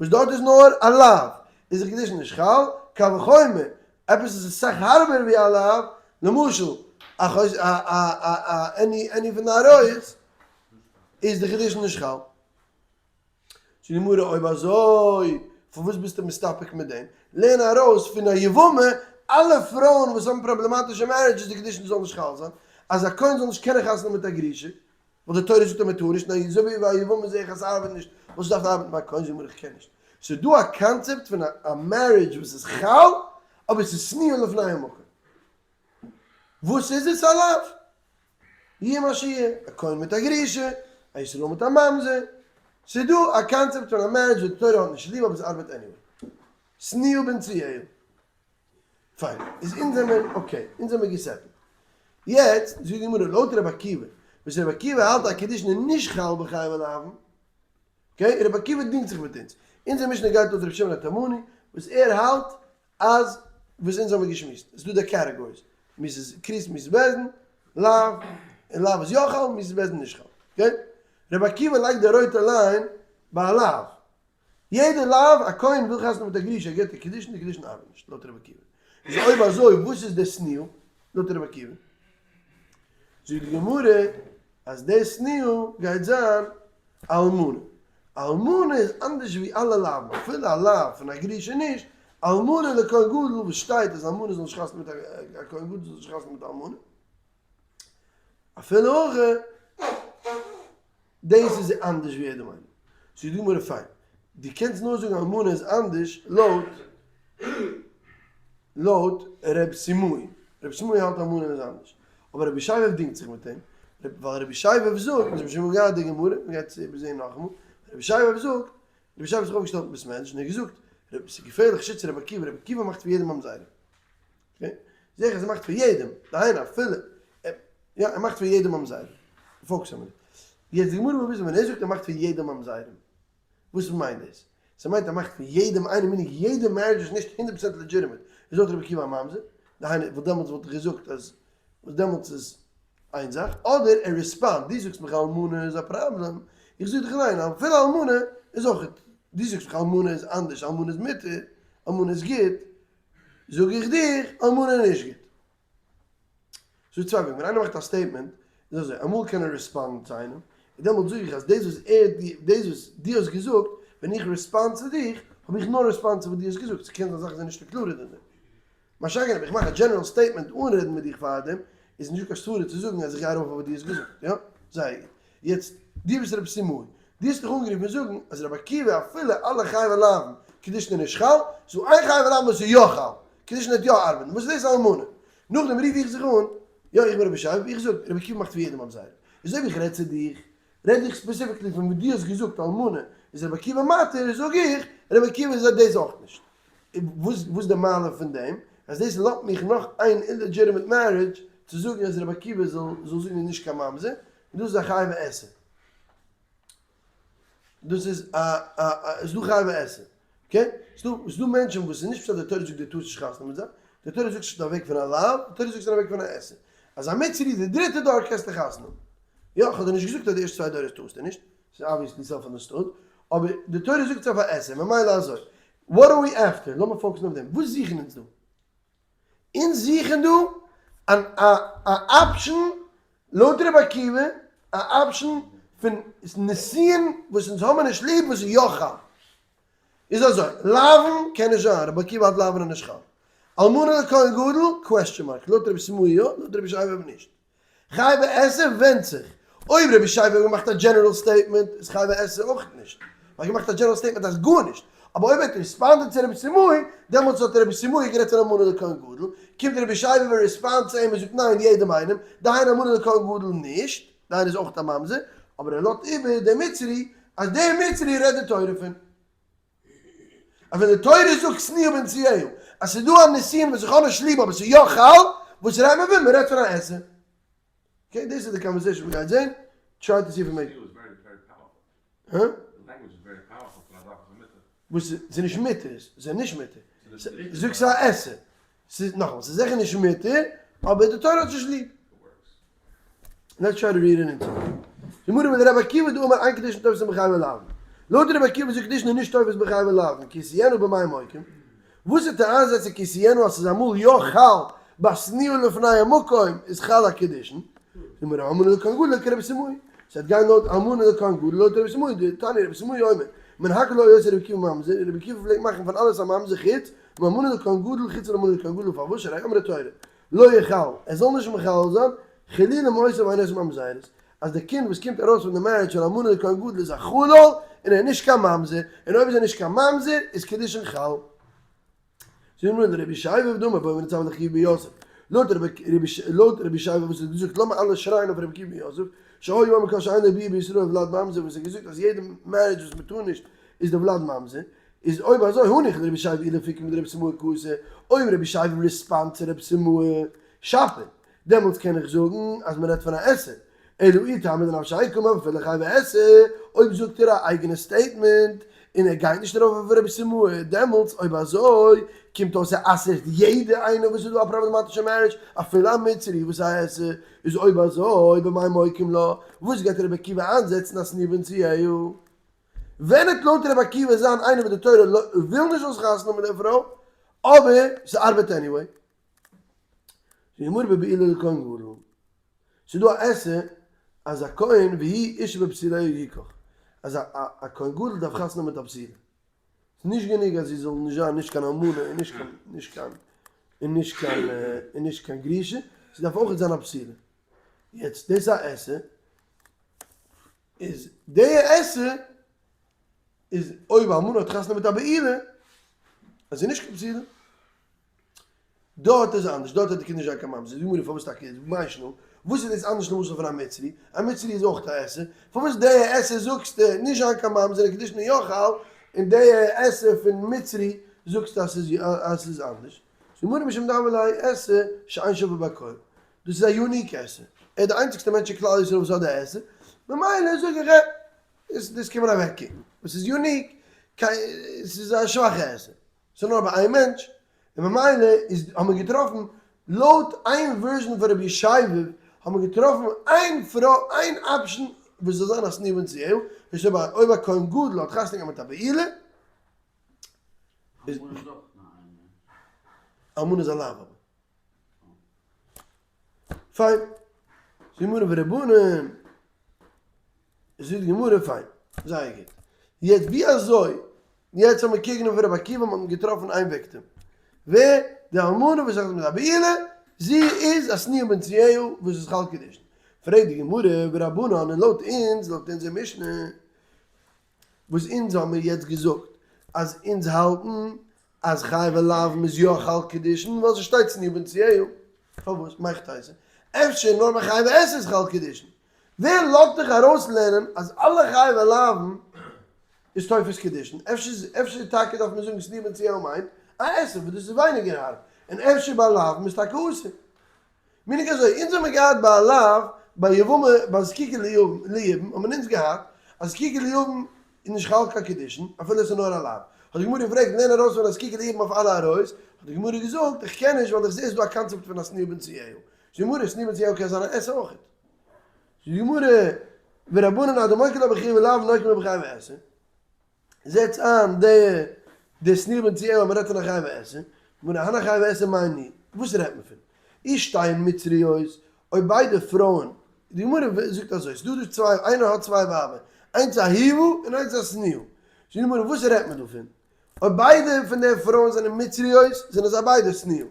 וואס דארט איז נאר א לאו, איז די קידושין נישט חל, קל וחומר, עפעס איז אסאך הארבער ווי א לאו, למשל, א א א א עני עני פון די עריות, איז די קידושין נישט חל. זאגט די גמרא אויב אזוי פארוואס ביסטו מסתפק מיט דעם? לערן ארויס פון א יבמה אלע פרויען וואס האבן פראבלעמאטישע marriages די קידושין זאל נישט חל זיין, אז א כהן זאל נישט קענען חתונה האבן מיט א גרושה, ווייל די תורה זאגט אז מען טאר נישט, און אזוי ווי ביי א יבמה זעה איך אז ס'ארבעט נישט, וואס דארף ארבעטן ביי א כהן, זאג מיר איך קען נישט. ס'איז דא א קאנצעפט פון א marriage וואס איז חל, אבער ס'איז שנואה לפני המקום. וואס איז עס? א לאו. יהיה מה שיהיה, א כהן מיט א גרושה, א ישראל מיט א ממזר. ס'איז דא א קאנצעפט פון א marriage וואס די תורה האט נישט ליב אבער ס'ארבעט anyway. שנואה בנישואיה. פיין, איז אונז זעמער okay, אונז זעמער גע settle ט. יעצט זאגט די גמרא לויט רבי עקיבא, וואס רבי עקיבא האלט אז קידושין איז נישט חל בחייבי לאוין, okay, רבי עקיבא דינגט זיך מיט אונז. אונזער משנה גייט לויט רבי שמעון התימני, וואס ער האלט אז וואס אונז האמיר געשמועסט, עס איז דא די categories, מיתת כריתות מיתת בית דין, לאו, און לאו איז יא חל, מיתת בית דין נישט חל, okay? רבי עקיבא לייגט די רויטע line ביי א לאו, יעדע לאו, א כהן וויל חתונה מיט א גרושה, ער געבט איר קידושין, די קידושין ארבעט נישט, לויט רבי עקיבא. איז אויב אזוי וואס איז די שנואה, לויט רבי עקיבא? זאגט די גמרא אז די שנואה גייט זיין אלמנה. אלמנה איז אנדערש ווי אלע לאוו'ן, אפילו א לאו פון א גרושה נישט, אלמנה לכהן גדול וואס שטייט אז אלמנה זאל נישט חתונה מיט א כהן גדול זאל נישט חתונה מיט א אלמנה, אפילו הכי, דאס איז אנדערש ווי יעדעם איינעם. זאגט די גמרא פיין, דו קענסט נאר זאגן אלמנה איז אנדערש לויט לויט ר' סימאי, ר' סימאי האלט אלמנה איז אנדערש, אבער רבי שייבעוו דינגט זיך מיט אים, ווייל רבי שייבעוו זאגט, אונז האבן שוין געהאט די גמרא, מען גייט עס איבערזעהן נאכאמאל, רבי שייבעוו זאגט, רבי שייבעוו האט זיך אויפגעשטעלט אין בית מדרש און ער האט געזאגט, ס'איז געפערליך שיטת רבי עקיבא, רבי עקיבא מאכט פון יעדעם ממזרים. okay, זעה איך אז ער מאכט פאר יעדעם, דהיינו אפילו, יא ער מאכט פאר יעדעם ממזרים, focus א מינוט, יעצט די גמרא וויל וויסן ווען ער זאגט ער מאכט פאר יעדעם ממזרים, וואס מיינט דאס? ס'מיינט ער מאכט פון יעדעם איינעם meaning יעדע marriage איז נישט 100% legitimate, איז אויך רבי עקיבא א ממזר, דהיינו וואס דעמאלטס וואלט איך געזאגט אז וואס דעמאלטס איז איין זאך, אדער ער respond, דו זאגסט מיך אלמנה איז א פראבלעם, איך זאג דיך ניין אפילו אלמנה איז אויך, דו זאגסט מיך אלמנה איז אנדערש, אלמנה איז מותר, אלמנה איז גוט, זאג איך דיך, אלמנה איז נישט גוט. ס'דא צוויי וועגן, ווען איינער מאכט א statement איז אזוי, אמאל קען ער respond ן צו איינעם, און דעמאלט זאג איך אז דאס וואס ער דאס וואס דו האסט געזאגט, ווען איך respond צו דיך, האב איך נאר respond צו וואס דו האסט געזאגט, ס'קען זיין זאכן זענען נישט קלארער דען דעם. מה שאין כן אויב איך מאך א general statement אן רעדן מיט דיך פארדעם, איז נישטא קיין סברה צו זאגן אז איך גיי ארויף אויף וואס דו האסט געזאגט, יא? זייער גוט. יעצט, דו ביסט רבי סימאי, דו האסט דיך אנגערופן זאגן אז רבי עקיבא אפילו אלע חייבי לאוין קידושין איז נישט חל, ס'דא איין חייבי לאוין וואס איז יא חל, קידושין וועט יא ארבעטן, וואס איז דאס אלמנה? נאכדעם רוף איך זיך אן, יא איך בין רבי שייב, איך זאג, רבי עקיבא מאכט פון יעדעם ממזרים, איז אויב איך רעד צו דיך, רעד איך specifically פון וואס דו האסט געזאגט אלמנה איז רבי עקיבא מתיר, זאג איך, רבי עקיבא זאגט דאס אויך נישט. וואס איז די מעלה פון דעם? אז דאס לאזט מיך נאך איין illegitimate marriage צו זאגן אז רבי עקיבא זאל זאגן איז נישט קיין ממזר, און דאס איז א חייבי עשה. דאס איז א א א איז דא חייבי עשה. okay? ס'דא ס'דא מענטשן וואס איז נישט פשט אז די תורה זאגט דו טארסט נישט חתונה מיט זיי, די תורה זאגט ס'איז א וועג פון א לאו, די תורה זאגט ס'איז א וועג פון א עשה. אז א מצרי די דריטע דור קענסטו חתונה האבן. יא, כ'האב דיר נישט געזאגט אז די ערשטע צוויי דורות טארסטו נישט, ס'איז obviously self understood, אבער די תורה זאגט ס'איז אויף א עשה, ממילא אזוי. What are we after? לאמיר focus ן אויף דעם. וואס זוכן אונז דא? אונז זוכן דא אן א א option לויט רבי עקיבא, א option פון נישואין וואס אונז האבן נישט ליב וואס איז יא חל. איז אזוי, לאוין קען נישט זיין, רבי עקיבא האלט לאוין איז נישט חל. אלמנה לכהן גדול? Question mark. לויט רבי סימאי יא, לויט רבי שייבא נישט. חייבי עשה ווענדט זיך. אויב רבי שייבא האט געמאכט א general statement איז חייבי עשה אויך נישט. ווייל געמאכט א general statement הייסט גארנישט. אבער אויב ער האט responded צו רבי סימאי, דעמאלטס האט רבי סימאי גערעדט פון אלמנה לכהן גדול. קומט רבי שייבא און respond צו אים און זאגט ניין יעדעם איינעם, דהיינו אלמנה לכהן גדול נישט, דהיינו איז אויך א ממזר, אבער ער לאזט איבער דעם מצרי אז דער מצרי רעדט די תורה פון. אז ווען די תורה זאגט שנואה בנישואיה אז ס'איז דא א נישואין וואס איך האב נישט ליב אבער ס'איז יא חל, וואס רעדט מען פון? מ'רעדט פון א עשה. Okay, דאס איז די conversation מ'גייט זעהן, try to see if it make. הא? וואס איז? ס'איז נישט מותר, ס'איז נישט מותר. זאג ס'איז א עשה. ס'איז, נאכאמאל, ס'איז זיכער נישט מותר, אבער די תורה האט נישט ליב. Let's try to read it into it. די גמרא מיט רבי עקיבא דאמר אין קידושין תופסין בחייבי לאוין. לויט רבי עקיבא זאגט קידושין איז נישט תופס בחייבי לאוין, כיסוינו במאי מוקים. וואס איז די איינזעצן כיסוינו אז ס'איז אמאל יא חל ביי שנואה לפני המקום איז חל א קידושין. די גמרא אלמנה לכהן גדול כרבי סימאי. ס'וועט גיין לויט אלמנה לכהן גדול לויט רבי סימאי, דתניא רבי סימאי אומר, מן הכל היה עושה רבי עקיבא ממזר, רבי עקיבא פלעגט מאכן פון אלעס א ממזר חוץ. מאלמנה לכהן גדול חוץ לאלמנה לכהן גדול פארוואס שהרי אמרה תורה לא יחלל ער זאל נישט מחלל זיין חילולים אותם ואין עושין ממזרות אז די קינד וואס קומט ארויס פון די marriage פון אלמנה לכהן גדול איז א חלל און ער איז נישט קיין ממזר און אויב איז ער נישט קיין ממזר איז קידושין חל. זאגט די גמרא רבי ישעי' דאמר בואו ונצוה לרבי עקיבא בן יוסף, לויט רבי ישעי' וואס האט געזאגט לאמיר אלע שרייען אויף רבי עקיבא בן יוסף, שהיה אומר כל שאין לו ביאה בישראל הולד ממזר וואס האט געזאגט אז יעדע marriage וואס מען טאר נישט איז די ולד ממזר, איז אויב אזוי הניחא לרבי ישעי' אי לאפוקי מדרבי סימאי קאתי, אויב רבי ישעי' respond צו רבי סימאי שפיר, דעמאלטס קען איך זאגן אז מען רעדט פון א עשה, אלא אי טעמא דנפשיה קאמר אפילו חייבי עשה, אויב זאגט ער א אייגענע statement און ער גייט נישט ארויף אויף רבי סימאי, דעמאלטס אויב אזוי קומט אויס ער אסר'ט יעדע איינע וואס איז דא א פראבלעמאטישע marriage אפילו א מצרי וואס איז א עשה, איז אויב אזוי במאי מוקים לה, וואס גייט רבי עקיבא איינזעצן א שנואה בנישואיה? ווען וועט לויט רבי עקיבא זיין איינער וואס די תורה וויל נישט זאלסט חתונה האבן מיט די פרוי, אבער ס'ארבעט anyway. זאגט די גמרא בבעילה לכהן גדול. ס'איז דא א עשה אז א כהן והוא אשה בבתוליה יקח, אז א כהן גדול דארף חתונה האבן מיט א בתולה. ס'איז נישט גענוג אז זי זאל נישט זיין נישט קיין אלמנה און נישט קיין נישט קיין און נישט קיין און נישט קיין גרושה, זי דארף אויך זיין א בתולה. יעצט דאס איז א עשה, איז די עשה איז אויב א אלמנה האט חתונה מיט א בעולה, אז זי איז נישט קיין בתולה. דארט איז אנדערש, דארט האט די קינד נישט זיין קיין ממזר, זאג מיר פארוואס טאקע איז מאי שנא, וואס איז דאס אנדערש למשל פון א מצרי, א מצרי איז אויך א עשה, פארוואס די עשה זאגסטו נישט זיין קיין ממזר און קידושין יא חל, און די עשה פון מצרי זאגסטו אז ס'איז אנדערש, זאג מיר משום דאמר ליה עשה שאין שווה בכל, דאס איז א unique עשה, ער איז די איינציגסטע מענטש אין כלל ישראל וואס האט די עשה, ממילא זאג איך דאס קען מען אוועקקוקן, וואס איז unique, ס'איז א שוואכע עשה. ס'איז נאר ביי איין מענטש, און ממילא איז האט מען געטראפן לויט איין version פון רבי ישעי' האט מען געטראפן איין פרוי איין option וואס זאל זיין א שנואה בנישואיה, דאס איז אויב א כהן גדול האט חתונה געהאט מיט א בעולה, איז אלמנה איז א לאו אבער. פיין. זאגט די גמרא ורבנן. זאגט די גמרא פיין. זייער גוט. יעצט ווי אזוי, יעצט האבן מיר קעגן איבער רבי עקיבא מ'האט געטראפן איין victim. ווער? די אלמנה וואס האט מיט א בעולה, זי איז א שנואה בנישואיה וואס איז חל קידושין. פרעגט די גמרא ורבנן און לויט אונז, לויט אונזער משנה, וואס אונז האמיר יעצט געזאגט אז אונז האלטן אז חייבי לאוין איז יא חל קידושין ווייל ס'שטייט שנואה בנישואיה, פארוואס מאכט טייסע? אפשר נאר ביי חייבי עשה איז חל קידושין? ווער לאזט דיך ארויסלערנען אז אלע חייבי לאוין איז תופס קידושין? אפשר טאקע דארף מען זאגן שנואה בנישואיה מיינט א עשה וואס דאס איז ווייניגער הארב, און אפשר ביי לאוין איז טאקע אסור. מנהג אזוי, אונז האמיר געהאט ביי א לאו ביי יבמה ביי זקוקה ליבום האבן אונז געהאט אז זקוקה ליבום איז נישט חל קיין קידושין אפילו עס איז נאר א לאו, האט די גמרא געפרעגט לערן ארויס פון א זקוקה ליבום אויף אלע עריות, האט די גמרא געזאגט איך קען נישט ווייל איך זעה עס איז דא א קאנצעפט פון א שנואה בנישואיה, זאגט די גמרא שנואה בנישואיה קען זיין א עשה אויכעט, זאגט די גמרא ורבנן אדמוקי לה בחייבי לאוין נוקמי לה בחייבי עשה. זעץ איין די די שנואה בנישואיה אז מען רעדט פון א חייבי עשה, מנא הני חייבי עשה מאי ניהו, וואס רעדט מען פון? אי שתיהן מצריות, אויב ביידע פרויען, די גמרא זאגט אזוי, ס'דא דא צוויי, איינער האט צוויי ווייבער, איינס א אהובה און איינס א שנואה, זאגט די גמרא וואס רעדט מען דא פון? אויב ביידע פון די פרויען זענען מצריות, זענען זיי ביידע שנואה.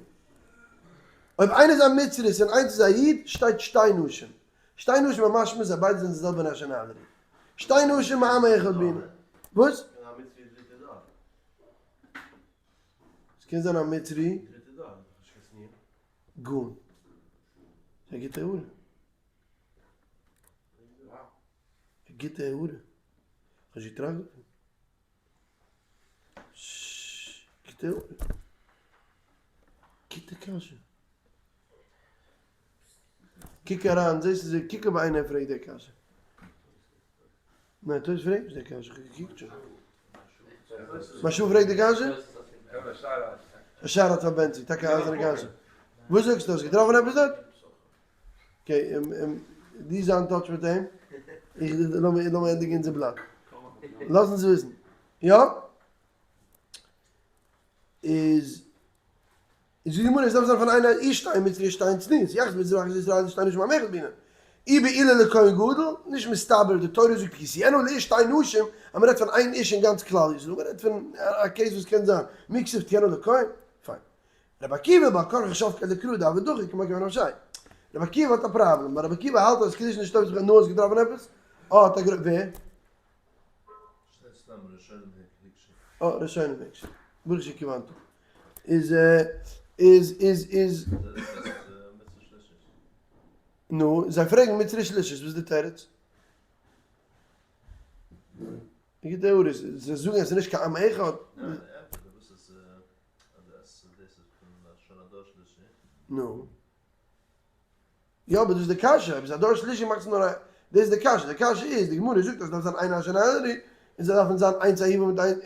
אויב איינער איז א מצרית און איינס איז א איד, שטייט שתי נשים. שתי נשים משמע זיי ביידע זענען די זעלבע nationality. שתי נשים מעם אחד בינו. וואס? ס'קען זיין א מצרי. גאון. ס'איז א גוטע הערה. א גוטע הערה. כ'האב נישט געטראכט דערפון. גוטע הערה. גוטע קשיא. קוק אריין, זעסט אזוי, קוק אויב איינער פרעגט די קשיא. ניין, תוס' פרעגט נישט די קשיא, איך האב געקוקט שוין. מהרש"א פרעגט די קשיא? א שאלה פאר בענצי, טאקע א אייזערנע קשיא. וואס זאגסטו, האסט געטראפן עפעס דארט? okay, דו זיי אין touch מיט אים, איך לאמיר ענדיגן אונזער בלאט. לאז אונז וויסן. יא? איז איז די גמרא עס דארף זיין פון איינער אי שתיהן מצריות שתיהן שנואות יחזור מצרי אחת ישראלית שתי נשים מעם אחד בינן. אי בעולה לכהן גדול, נישט מסתבר, די תורה זאגט כי תהיין לאיש שתי נשים, אז מ'רעדט פון איין איש אין גאנץ כלל ישראל, מ'רעדט פון א case וואס קען זיין, מי כתיב תהיין לכהן, פיין. רבי עקיבא בעל כרחך שבקיה לקרא דהוה דחיק כמאן כהן נפשיה. רבי עקיבא האט א פראבלעם, ווייל רבי עקיבא האלט אז קידושין נישט תופס בכלל, נו האסט געטראפן עפעס? אה האט א גר. ווער? שטייט סתם ראשונים הקשו. אה ראשונים הקשו. ברוך שכיוונת. איז איז איז איז. נו, זיי פרעגן מצרי שלישית, וואס איז די תירוץ? די גוטע הערה איז, זיי זאגן אז עס איז נישט קיין עם אחד. נו. יא אבער דאס איז די קשיא, אויב איז א דור שלישי מאכט עס נאר א, דאס איז די קשיא, די קשיא איז, די גמרא זאגט אז עס דארף זיין איין אשה און איין ערי, און זיי דארפן זיין איינס אהובה מיט איין,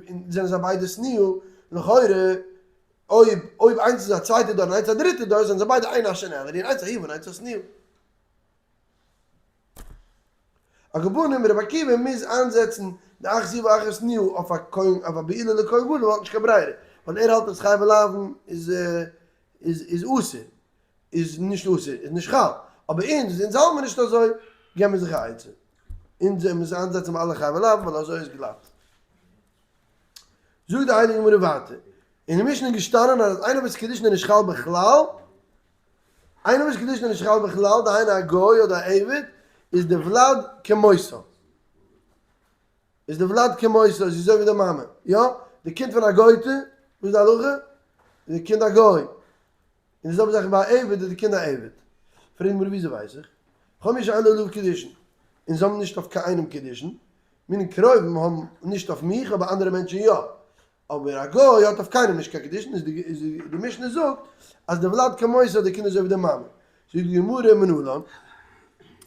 און זענען זיי ביידע שנואה, לכאורה אויב אויב איינס איז א צווייטע דור און איינס א דריטע דור זענען זיי ביידע איין אשה און ערי און איינס אהובה און איינס א שנואה. על כל פנים רבי עקיבא מוז איינזעצן די אחת אהובה ואחת שנואה אויף א כהן אויף א בעולה לכהן גדול ווייל ער האט נישט קיין ברירה ווייל ער האלט אז חייבי לאוין איז איז איז אסור איז נישט אסור איז נישט חל אבער אונז אונז האלט מיר נישט אזוי געבן מיר זיך א עצה אונז מוז איינזעצן ביי אלע חייבי לאוין ווייל אזוי איז גלאט. זאגט די הייליגע גמרא ווייטער, אין די משנה איז געשטאנען אז איינער וואס קידושין איז נישט חל בכלל, איינער וואס קידושין איז נישט חל בכלל, דהיינו א גוי אדער א עבד, איז די ולד כמותו. איז די ולד כמותו, איז אזוי ווי די מאמע, יא? די קינד פון א גוי'טע, וואס איז די הלכה? איז די קינד א גוי. און די זעלבע זאך ביי א עבד איז די קינד א עבד. פרעגט די גמרא וויאזוי ווייס איך? כל מי שאין לו עליו קידושין, און זיי האבן נישט אויף קיין איינעם קידושין, מיני קרובים האבן נישט אויף מיך אבער אנדערע מענטשן יא, אבער א גוי האט אויף קיינעם נישט קיין קידושין, איז די משנה זאגט אז די ולד כמותו די קינד איז אזוי ווי די מאמע. זאגט די גמרא מנלן,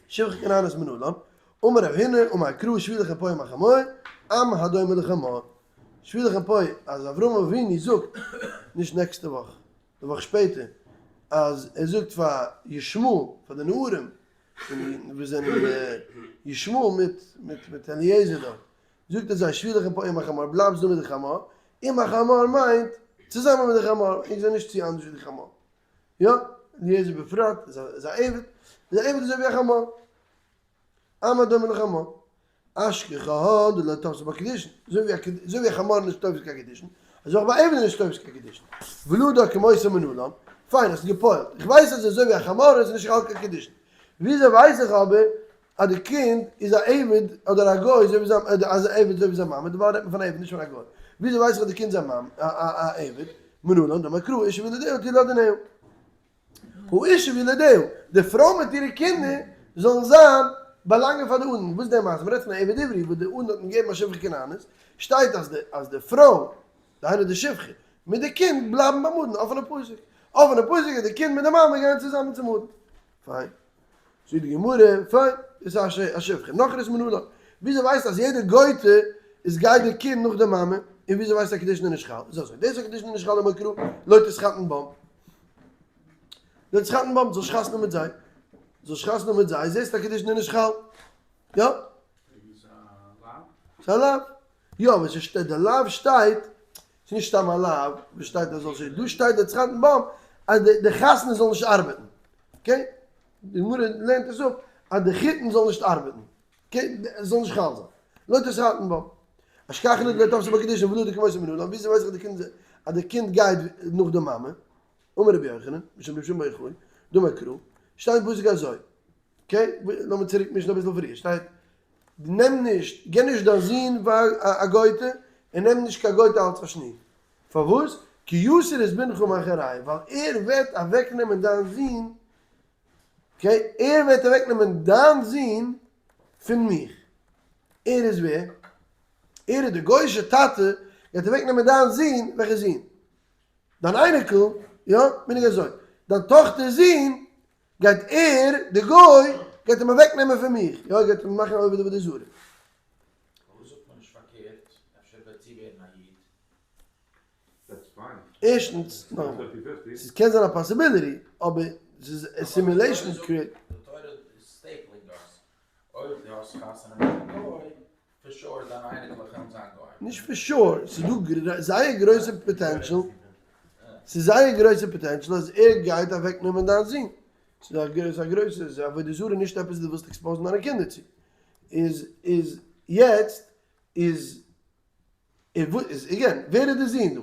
שפחה כנענית מנלן, אמר רב הונא אמר קרא שבו לכם פה עם החמור, עם הדומה לחמור, שבו לכם פה אז אברהם אבינו זאגט, נישט נעקסטע וואך, די וואך שפעטער, אז ער זאגט פאר ישמעאל, פאר די נערים, וואס זענען ישמעאל מיט מיט מיט אליעזר דארט, זאגט ער זיי שבו לכם פה עם החמור, בלייבטס דא מיט די חמור, עם החמור מיינט צוזאמען מיט די חמור, ענק זענען נישט צו אנדערש ווי די חמור, יא, אליעזר בפרט איז א עבד, איז א עבד אזוי ווי א חמור. עם הדומה לחמור, אשכחן דלא תפסי בה קידושין, אזוי ווי א חמור איז נישט תופס קיין קידושין, אזוי אויך ביי עבד איז נישט תופס קיין קידושין. ולדה כמותו מנלן, פיין האסט געפועלט, איך ווייס אז אזוי ווי א חמור איז נישט חל קיין קידושין, וויאזוי ווייס איך אבער אז די קינד איז א עבד אדער א גוי אזוי ווי זיין אז א עבד אזוי ווי זיין מאמע, דערווייל רעדט מען פון א עבד נישט פון א גוי, וויאזוי ווייס איך אז די קינד איז א עבד, מנלן דאמר קרא אשה וילדיה תהא לאדוניה. האשה וילדיה, די פרוי מיט אירע קינדער זאלן זיין באלאנגען פאר די אדון, וואס איז די מעשה? מ'רעדט פון א עבד עברי וואס די אדון האט אים געגעבן א שפחה כנענית, שטייט אז די אז די פרוי, דהיינו די שפחה, מיט די קינד בלייבן ביים אדון, אפענע פסוק, אפענע פסוק אז די קינד מיט די מאמע גייען צוזאמען צום אדון. פיין. זאגט די גמרא, פיין, דאס איז א שפחה, נכרית מנלן, וויאזוי ווייסטו אז יעדע גוי'טע איז גייט די קינד נאך די מאמע, און וויאזוי ווייסטו אז קידושין איז נישט חל? איז אזוי, דאס אז קידושין איז נישט חל דאמר קרא לא תתחתן בם, לא תתחתן בם, זאלסט חתונה מיט זיי, זאלסט חתונה מיט זיי, זעסט אז קידושין איז נישט חל, יא? ס'איז א לאו. יא, אבער ס'שטייט, די לאו שטייט, ס'איז נישט סתם א לאו וואס שטייט אז זאלסט נישט, דא שטייט לא תתחתן בם אז די חתונה זאל נישט ארבעטן, okay? די גמרא לערנט עס אפ אז די חיתון זאל נישט ארבעטן, okay? עס זאל נישט חל זיין. לא תתחתן בם. אשכחן דלא תפסי בה קידושין ולדה כמותו מנלן, וויאזוי ווייס איך די קינד אז די קינד גייט נאך די מאמע? אמר רבי יוחנן, משום רבי שמעון בר יוחאי, דאמר קרא, שטייט אין פסוק אזוי, okay, לאמיר צוריק מישן אביסל פריער, שטייט, נעם נישט, גיב נישט דיין זון פאר א גוי'טע, און נעם נישט קיין גוי'טע אלס א שניר. פארוואס? כי יסיר את בנך מאחרי, ווייל ער וועט אוועקנעמען דיין זון, okay, ער וועט אוועקנעמען דיין זון פון מיך. ער איז ווער? ער איז די גוי'אישע טאטע, גייט אוועקנעמען דיין זון, וועלכע זון? דיין אייניקל, יא, מיין איך אזוי, דיין טאכטער'ס זון גייט ער, די גוי, גייט אים אוועק נעמען פון מיך, יא ער גייט אים מאכן עובד עבודה זרה. פארוואס זאגט מען נישט פארקערט, אפשר וועט זי ווערן א איד? ערשטנס, נאכאמאל, ס'קען זיין א possibility, אבער ס'איז assimilation create. די תורה איז stapling דאס, אויב דו האסט חתונה מיט א גוי, for sure דיינע אייניקלעך וועלן זיין גוים. נישט for sure, ס'איז דא זייער גרויסע potential, ס'איז זייער גרויסע potential אז ער גייט אוועקנעמען דיין זון. ס'איז א גרויסע, ס'איז עבודה זרה נישט עפעס דו ווילסט expose ן דיינע קינדער צו. איז איז יעצט איז איז again ווער איז די זון דא?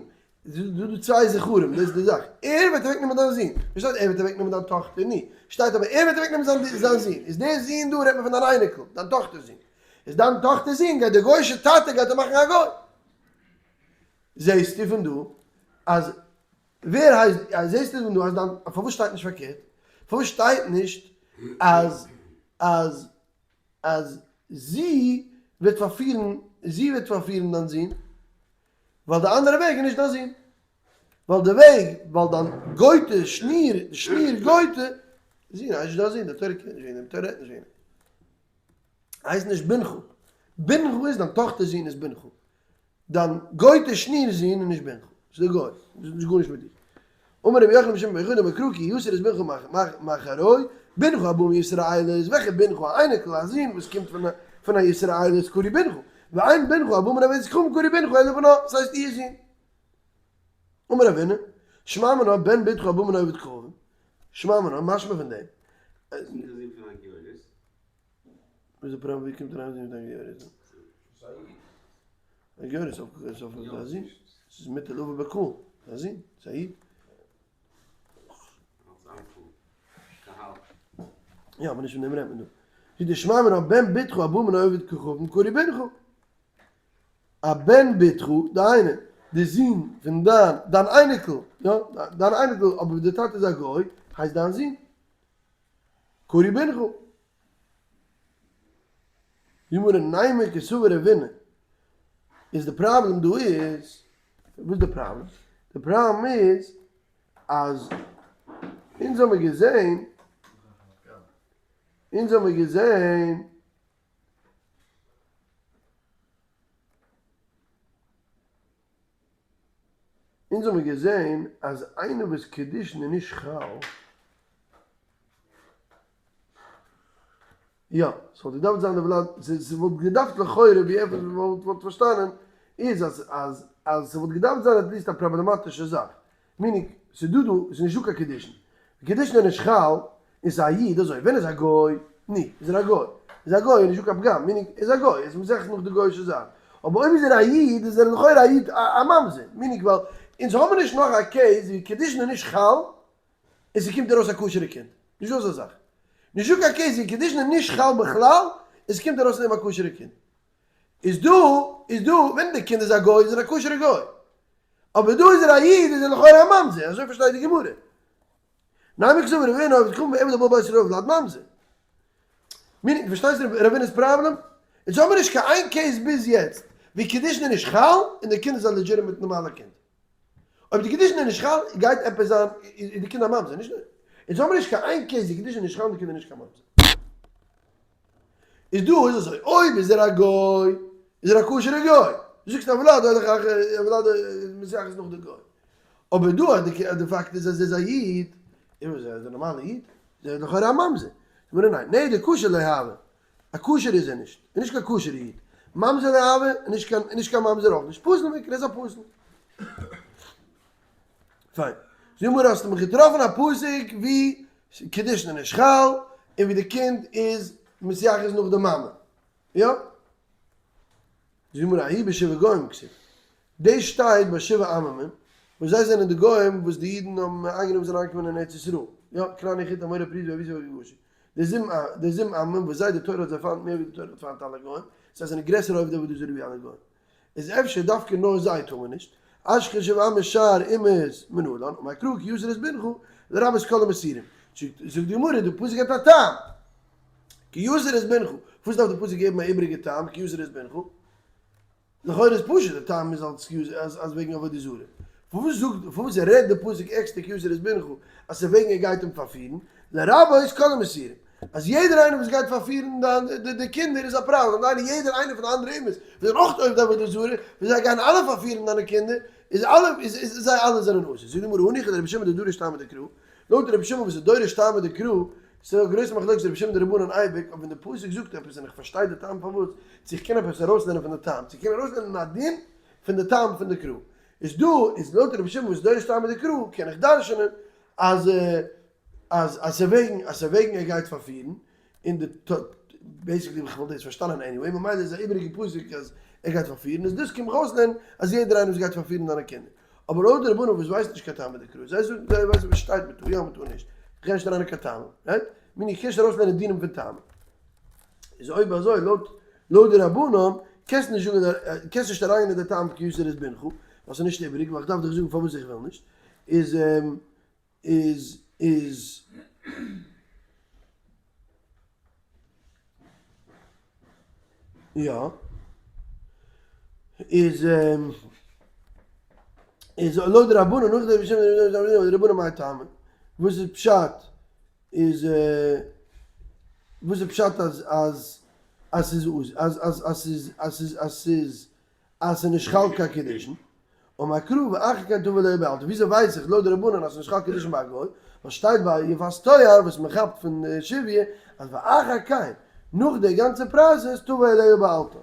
ס'איז דא צוויי זכרים דאס איז די זאך. ער וועט אוועק נעמען דיין זון. נישט שטייט ער וועט אוועק נעמען דיין טאכטער ני. שטייט אבער ער וועט אוועק נעמען זיין זיין זון. איז דער זון דא רעדט מען פון דיין אייניקל, דיין טאכטער'ס זון. איז דיין טאכטער'ס זון גייט דער גוי'אישע טאטע גייט אים מאכן א גוי. זעהסטו פון דא אז ווער הייסט זעהסטו פון דא אז דיין פארוואס שטייט נישט פארקערט? פארוואס שטייט נישט אז אז אז זי וועט פארפירן זי וועט פארפירן דיין זון ווייל די אנדערע וועג איז נישט דיין זון ווייל די וועג ווייל דיין גויטע שניר שניר גויטע זון הייסט נישט דיין זון די תורה קען נישט וועגן דעם די תורה רעדט נישט וועגן דעם הייסט נישט בנך בנך איז דיין טאכטער'ס זון איז בנך דיין גויטע שניר זון איז נישט בנך, ס'איז דער גוי, דאס האט נישט גארנישט מיט דיר. אמר רבי יוחנן בשם רבי יוחנן אמר קרא כי יסיר את בנך מאחרי, בנך הבא מישראלית, וועלכע בנך? א אייניקל, א זון וואס קומט פון א ישראלית קרוי בנך, ואין בנך הבא מן עובדת כוכבים קרוי בנך אלא בנה, ס'הייסט איר זון. אמר רבינא, שמע מינה בן בתך הבא מן עובד כוכבים, שמע מינה, משמע פון דעם. זון איז א זון פון א גיורת. וואס איז די פראבלעם ווי קומט אריין זון מיט א גיורת דא? א גיורת איז אויף א זון, ס'איז מיט לבא בקהל, א זון, ס'איז א איד. יא אבער נישט פון דעם רעדט מען דא. זאגט די שמע מינה בן בתך הבא מן העובד כוכבים קרוי בנך. א בן בתך, דהיינו, די זון פון דיין, דיין אייניקל, יא, דיין אייניקל אבער די טאטע איז א גוי, הייסט דיין זון. קרוי בנך. גמרא נימא קסבר רבינא איז די פראבלעם דא איז, וואס איז די פראבלעם? די פראבלעם איז אז אונז האמיר געזעהן, אונז האמיר געזעהן אונז האמיר געזעהן אז איינער וואס קידושין איז נישט חל, יא, ס'וואלט געדארפט זיין די ולד, ס'וואלט געדארפט לכאורה ווי עפעס וואס מ'וואלט פארשטאנען איז אז אז אז ס'וואלט געדארפט זיין at least א פראבלעמאטישע זאך, meaning ס'איז דא דא, ס'איז נישט דא קיין קידושין, קידושין איז נישט חל, און ס'איז א איד אזוי, ווען איז א גוי, ני, איז ער א גוי, איז א גוי איז נישט דא קיין פגם, meaning איז א גוי, איז מ'זעכט נאך די גוי'אישע זאך, אבער אויב איז ער א איד איז ער לכאורה א איד א ממזר, meaning ווייל אונז האבן נישט נאך א case ווי קידושין איז נישט חל און ס'קומט ארויס א כשר'ע קינד, נישט דא אזא זאך, נישט דא קיין case ווי קידושין איז נישט חל בכלל און ס'קומט ארויס פון דעם א כשר'ע קינד, איז דא איז דא ווען די קינד איז א גוי איז ער א כשר'ע גוי, אבער דא איז ער א איד איז ער לכאורה א ממזר, אזוי פארשטייט די גמרא. נימא קסבר רבינא עובד כוכבים ועבד הבא בית ישראל ולד ממזר. meaning, דו פארשטייסט רבינא'ס פראבלעם? אונז האמיר נישט קיין איין case ביז יעצט ווי קידושין איז נישט חל און די קינד איז א legitimate נארמאלע קינד. אויב די קידושין איז נישט חל גייט עפעס זיין איז די קינד א ממזר נישט אונז האמיר נישט קיין איין case ווי קידושין איז נישט חל און די קינד איז נישט קיין ממזר. איז דא איז אזוי אויב איז ער א גוי איז ער א כשר'ע גוי דו זאגסט א ולד הולך אחר א ולד מתייחס נאך די גוי אבער דא אז די די פאקט איז אז ער איז א איד איז ער א נארמאלע איד איז ער לכאורה א ממזר זאגט מען ניין ניין די כשר לא הוה א כשר איז ער נישט איז נישט קיין כשר'ע איד ממזר לא הוה נישט קיין נישט קיין ממזר אויך נישט פסול מקרא איז א פסול פיין. זאג מיר האסטו מיך געטראפן א פסוק ווי קידושין איז נישט חל און ווי די קינד איז מתייחס נאך די מאמע. יא? זאג מיר ההיא בשבעה גוים כתיב. דאס שטייט ביי שבעה עממים וואס זיי זענען די גוים וואס די אידן האבן איינגענומען זענען אריינגעקומען אין ארץ ישראל. יא, כנעני חתי אמורי פריזי ויבוסי וגרגשי. די זיבן עממים וואס זיי די תורה האט זיי פיינט מער ווי די תורה האט פיינט אלע גוים. זיי זענען גרעסערע עובדי עבודה זרה ווי אלע גוים. איז אפשר דווקא נאר זיי טאר מען נישט, אשכח שבעה משאר אומות מנלן, אמר קרא כי יסיר את בנך לרבות כל המסירים, זאגט די גמרא די פסוק האט א טעם, כי יסיר את בנך, פארוואס דארף די פסוק געבן א איבעריגע טעם כי יסיר את בנך, לכאורה איז פשוט די טעם איז אלס אז וועגן עבודה זרה, פארוואס זאגט פארוואס רעדט די פסוק עקסטער כי יסיר את בנך אז ס'איז וועגן ער גייט אים פארפירן, לרבות כל המסירים, אז יעדער איינער וואס גייט פארפירן די קינדער איז א פראבלעם, דהיינו יעדער איינער פון די אנדערע אומות וואס זענען אויך עובדי עבודה זרה, וואס זיי גייען אלע פארפירן דיינע קינדער, איז אלע איז זיי אלע זענען אסור. זאגט די גמרא הניחא דרבי שמעון דדריש טעמא דקרא, לויט רבי שמעון וואס איז דורש טעמא דקרא, ס'איז א גרויסע מחלוקת רבי שמעון די רבנן אייביג, אויב ווען די פסוק זאגט עפעס און איך פארשטיי די טעם פארוואס, צו איך קען עפעס ארויסלערנען פון די טעם, צו איך קען ארויסלערנען א דין פון די טעם פון די קרא. איז דא איז לויט רבי שמעון וואס איז דורש טעמא דקרא קען איך דרש'נען אז. אז אז ס'וועגן אז ס'וועגן ער גייט פארפירן, און די ת basically איך וואלט דאס פארשטאנען anyway, ממילא איז א איבעריגע פסוק אז ער גייט פארפירן, איז דאס קומט אויסלערנען אז יעדער איינער וואס גייט פארפירן זיינע קינדער. אבער אויב די רבנים וואס ווייסן נישט קיין טעמא דקרא, זיי זאגן זיי ווייסן וואס שטייט מ'טאר יא מ'טאר נישט, איך גיי נישט אריין אין קיין טעמים, right? מיני איך קען נישט ארויסלערנען דינים פון טעמים. איז אויב אזוי לויט לויט די רבנן קענסט נישט זאגן קענסט נישט אריינגיין אין די טעם כי יסיר את בנך, ווייל ס'איז נישט איבעריג, ווייל איך דארף דיך זאגן פארוואס איך וויל נישט, איז איז איז יא איז איז לויט די רבנן נאך די רבנן מאי טעמא וואס איז פשט איז וואס איז פשט אז אז אז ס'איז אז אז אז ס'איז אז ס'איז אז ס'איז אז ס'איז נישט חל קיין קידושין, אמר קרא ואחר כן תבא אליה בעלתו, וויאזוי ווייס איך לויט די רבנן אז ס'איז נישט חל קידושין ביי א גוי, ווייל שטייט ביי יפת תואר וואס מען כאפט פון שביה אז ואחר כן, נאך די גאנצע process תבא אליה בעלתו,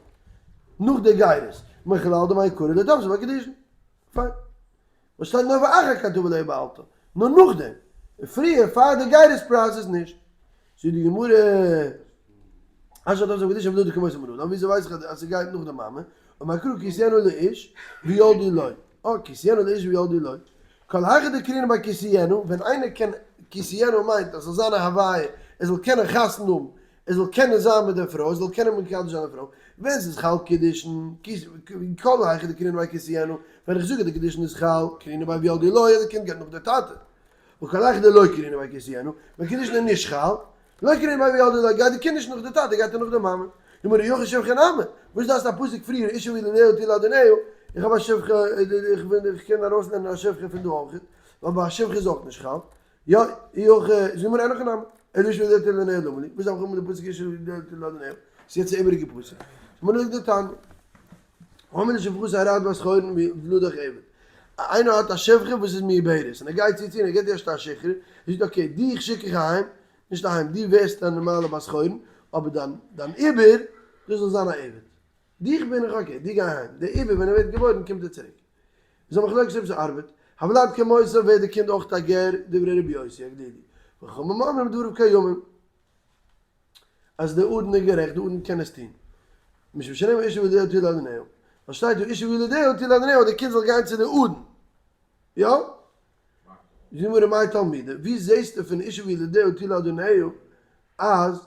נאך די גירות, מכלל דמעיקרא לא תפסי בה קידושין. פיין. וואס שטייט נאר ואחר כן תבא אליה בעלתו, נאר נאכדעם, און פריער פאר די גירות process נישט. זאגט די גמרא, השתא תפסה בה קידושין הולדה כמותה מנלן, וויאזוי ווייס איך אז ס'גייט נאך די מאמע, אמר קרא כי תשיאנה לאיש וילדה לו, אה, כי תשיאנה לאיש וילדה לו, כל היכא דקרינן ביה כי תשיאנה, ווען איינער קען, כי תשיאנה מיינט אז ס'זאל זיין א הוויה, ער זאל קענען חתונה האבן, ער זאל קענען זיין מיט דער פרוי, ער זאל קענען מקדש זיין די פרוי, ווען ס'איז חל קידושין, כל היכא דקרינן ביה כי תשיאנה, ווען איך זאג אז די קידושין איז חל, קרינן ביה וילדה לו, אז די קינד גייט נאך די טאטע. וכל היכא דלא קרינן ביה כי תשיאנה, ווען קידושין איז נישט חל, לא קרינן ביה וילדה לו, גייט די קינד נישט נאך די טאטע, גייט ער נאך די מאמע. גמרא אי הכי שפחה נמי, וואס דארפסטו א פסוק פריער אשה וילדיה תהיה לאדוניה, איך האב א שפחה, איך קען ארויסלערנען א שפחה פון דא אויך, ווייל ביי א שפחה איז אויך נישט חל. יא, אי הכי, זאגט די גמרא אין הכי נמי, אלא אשה וילדיה תהיה לאדוניה למה לי, וואס דארף איך האבן די פסוק אשה וילדיה תהיה לאדוניה, ס'איז יעצט א איבעריגע פסוק. גמרא זאגט דתניא. האמיר לשפחתו הרת בת חורין וולדך עבד. איינער האט א שפחה וואס איז מעוברת און ער גייט צו צו און ער געבט ערשט א שחרור, ער זאגט okay דיך שיק איך אהיים, נישט אהיים, דו ווערסט א נארמאלע בת חורין, אבער דיין דיין עובר דאס זאל זיין א עבד. דיך בין איך okay, דו גיי אהיים, דער עובר ווען ער ווערט געבוירן קומט ער צוריק. איז א מחלוקת אויב ס'ארבעט. הולד כמותו ווערט די קינד אויך א גר, דברי רבי יוסי הגלילי. וחכמים אומרים דבריו קיימים. אז די אדון איז גערעכט, די אדון קען עס טון. משום שנאמר אשה וילדיה תהיה לאדוניה. ווייל שטייט דא אשה וילדיה תהיה לאדוניה אז די קינד זאל גיין צו די אדון. יא? זאגט די גמרא מאי תלמודא, ווי זעסטו פון אשה וילדיה תהיה לאדוניה אז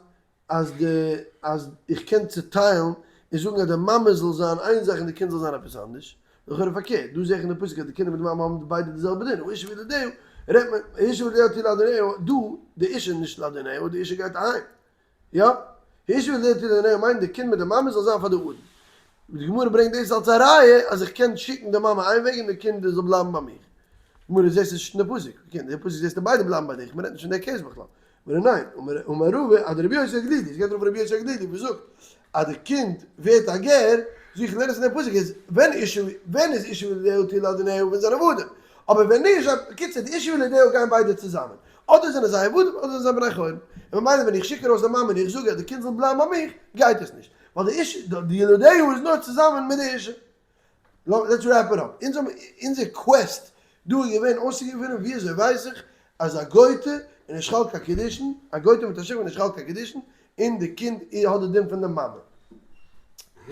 אז די אז איך קען צוטיילן און זאגן אז די מאמע זאל זיין איין זאך און די קינד זאל זיין עפעס אנדערש? לכאורה פארקערט, דא זעה איך אין די פסוק אז די קינדער מיט די מאמע האבן ביידע די זעלבע דין, האשה וילדיה רעדט מען, האשה וילדיה תהיה לאדוניה, דא די אישה איז נישט לאדוניה, די אישה גייט אהיים, יא? האשה וילדיה תהיה לאדוניה מיינט די קינד מיט די מאמע זאל זיין פאר די אדון. די גמרא ברענגט דאס אלס א ראיה אז איך קען שיקן די מאמע איין וועג און די קינד זאל בלייבן ביי מיך. גמרא זעסט נישט אין די פסוק, okay, אין די פסוק זעסטו ביידע בלייבן ביי דיך, מ'רעדט נישט פון די case בכלל. גמרא ניין, אמר רבא אז דרבי יוסי הגלילי, עס גייט ארויף רבי יוסי הגלילי וואס זאגט אז די קינד ווערט א גר, זאג איך לערן עס אין די פסוק איז ווען אשה ווען איז אשה וילדיה תהיה לאדוניה ווען זענען עבדים, אבער ווען נישט, בקיצור די אשה וילדיה גייען ביידע צוזאמען, אדער זענען זיי עבדים אדער זענען זיי בני חורין, און ממילא ווען איך שיק ארויס די מאמע און איך זאג אז די קינד זאל בלייבן ביי מיך, גייט עס נישט, ווייל די אשה די ילדיה איז נאר צוזאמען מיט די אשה. Let's wrap it up. אונז האבן אונזער quest דא איז געווען אויסצוגעפינען ווי אזוי ווייס איך אז א גויטע איז נישט חל קיין קידושין, א גויטע מיט א שפחה איז נישט חל קיין קידושין, און די קינד האט די דין פון די מאמע.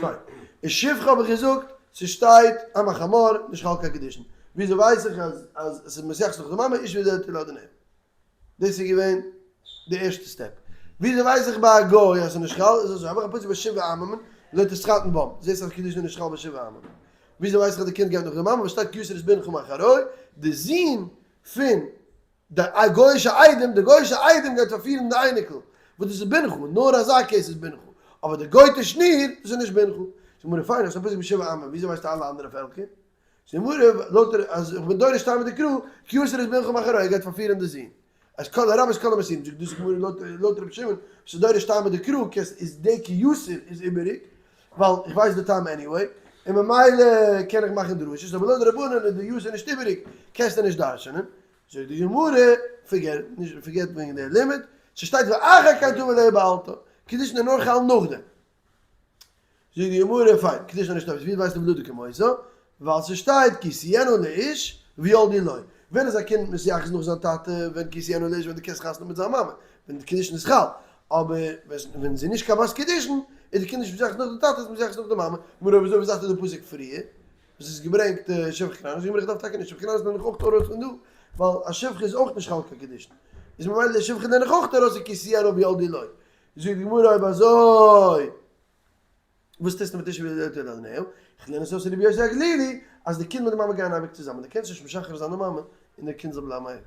פיין. און שפחה האב איך געזאגט, ס'שטייט עם החמור נישט חל קיין קידושין. ווי אזוי ווייס איך אז אז עס איז מתייחס נאך די מאמע, אשה וילדיה תהיה לאדוניה. דאס איז געווען די ערשטע step. וויאזוי ווייס איך ביי א גוי אז ס'איז נישט חל? איז אזוי, האב איך א פסוק ביי שבעה עממים, לא תתחתן בם, זעסט אז קידושין איז נישט חל ביי שבעה עממים. וויאזוי ווייס איך אז די קינד גייט נאך די מאמע? וואס שטייט כי יסיר את בנך מאחרי, די זון פון די גוי'אישע איידעם, די גוי'אישע איידעם גייט פארפירן די אייניקל, וואס דאס איז בנך, נאר אזא case איז בנך, אבער די גוי'טע שניר, דאס איז נישט בנך. זאגט די גמרא, פיין, האסט א פסוק ביי שבעה עממים, וויאזוי ווייסטו אלע אנדערע פעלקער? זאגט די גמרא, לויט דער אז איך בין דורש טעמא דקרא, כי יסיר את בנך מאחרי, ער גייט פארפירען די זון. אז כל לרבות כל המסירים, זאגט דאס גמרא לויט רבי שמעון, וואס איז דורש טעמא דקרא, קענסט איז די כי יסיר איז איבעריג, ווייל איך ווייס די טעם anyway, און ממילא קען איך מאכן דרשות, אבער לויט די רבנן איז די יסיר נישט איבעריג, קענסטו נישט דרש'נען. זאגט די גמרא, forget נישט forget וועגן די לימוד, ס'שטייט ואחר כן תבא אליה בעלתה, קידושין איז נאר חל נאכדעם. זאגט די גמרא, פיין, קידושין איז נישט תופס, ווי ווייסטו הולדה כמותה? ווייל ס'שטייט כי תשיאנה לאיש וילדה לו. ווען איז א קינד מתייחס נאך זיין טאטע? ווען כי תהיין לאשה, ווען דו קענסט חתונה מיט זיין מאמע, ווען די קידושין איז חל. אבער ווען זי איז נישט קיין בת קידושין, איז די קינד נישט מתייחס נאך די טאטע, איז מתייחס נאך די מאמע. גמרא אויב אזוי וואס דארף די פסוק פריער? וואס איז געברענגט שפחה כנענית? זאגט די גמרא איך דארף טאקע נישט, שפחה כנענית לערן איך אויך ארויס פון דא, ווייל א שפחה איז אויך נישט חל קיין קידושין. איז ממילא די שפחה לערן איך אויך ארויס כי תהיין וילדו לו. זאגט די גמרא אויב אזוי וואס טוסטו מיט אשה וילדתה ילדינהו? איך לערן עס אויס אין רבי יוסי הגלילי אז די קינד מיט די מאמע גייען אייביג צוזאמען, דו קענסט נישט משחרר זיין די מאמע און די קינד זאל בלייבן א עבד.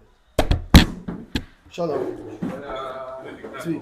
שלום. צבי.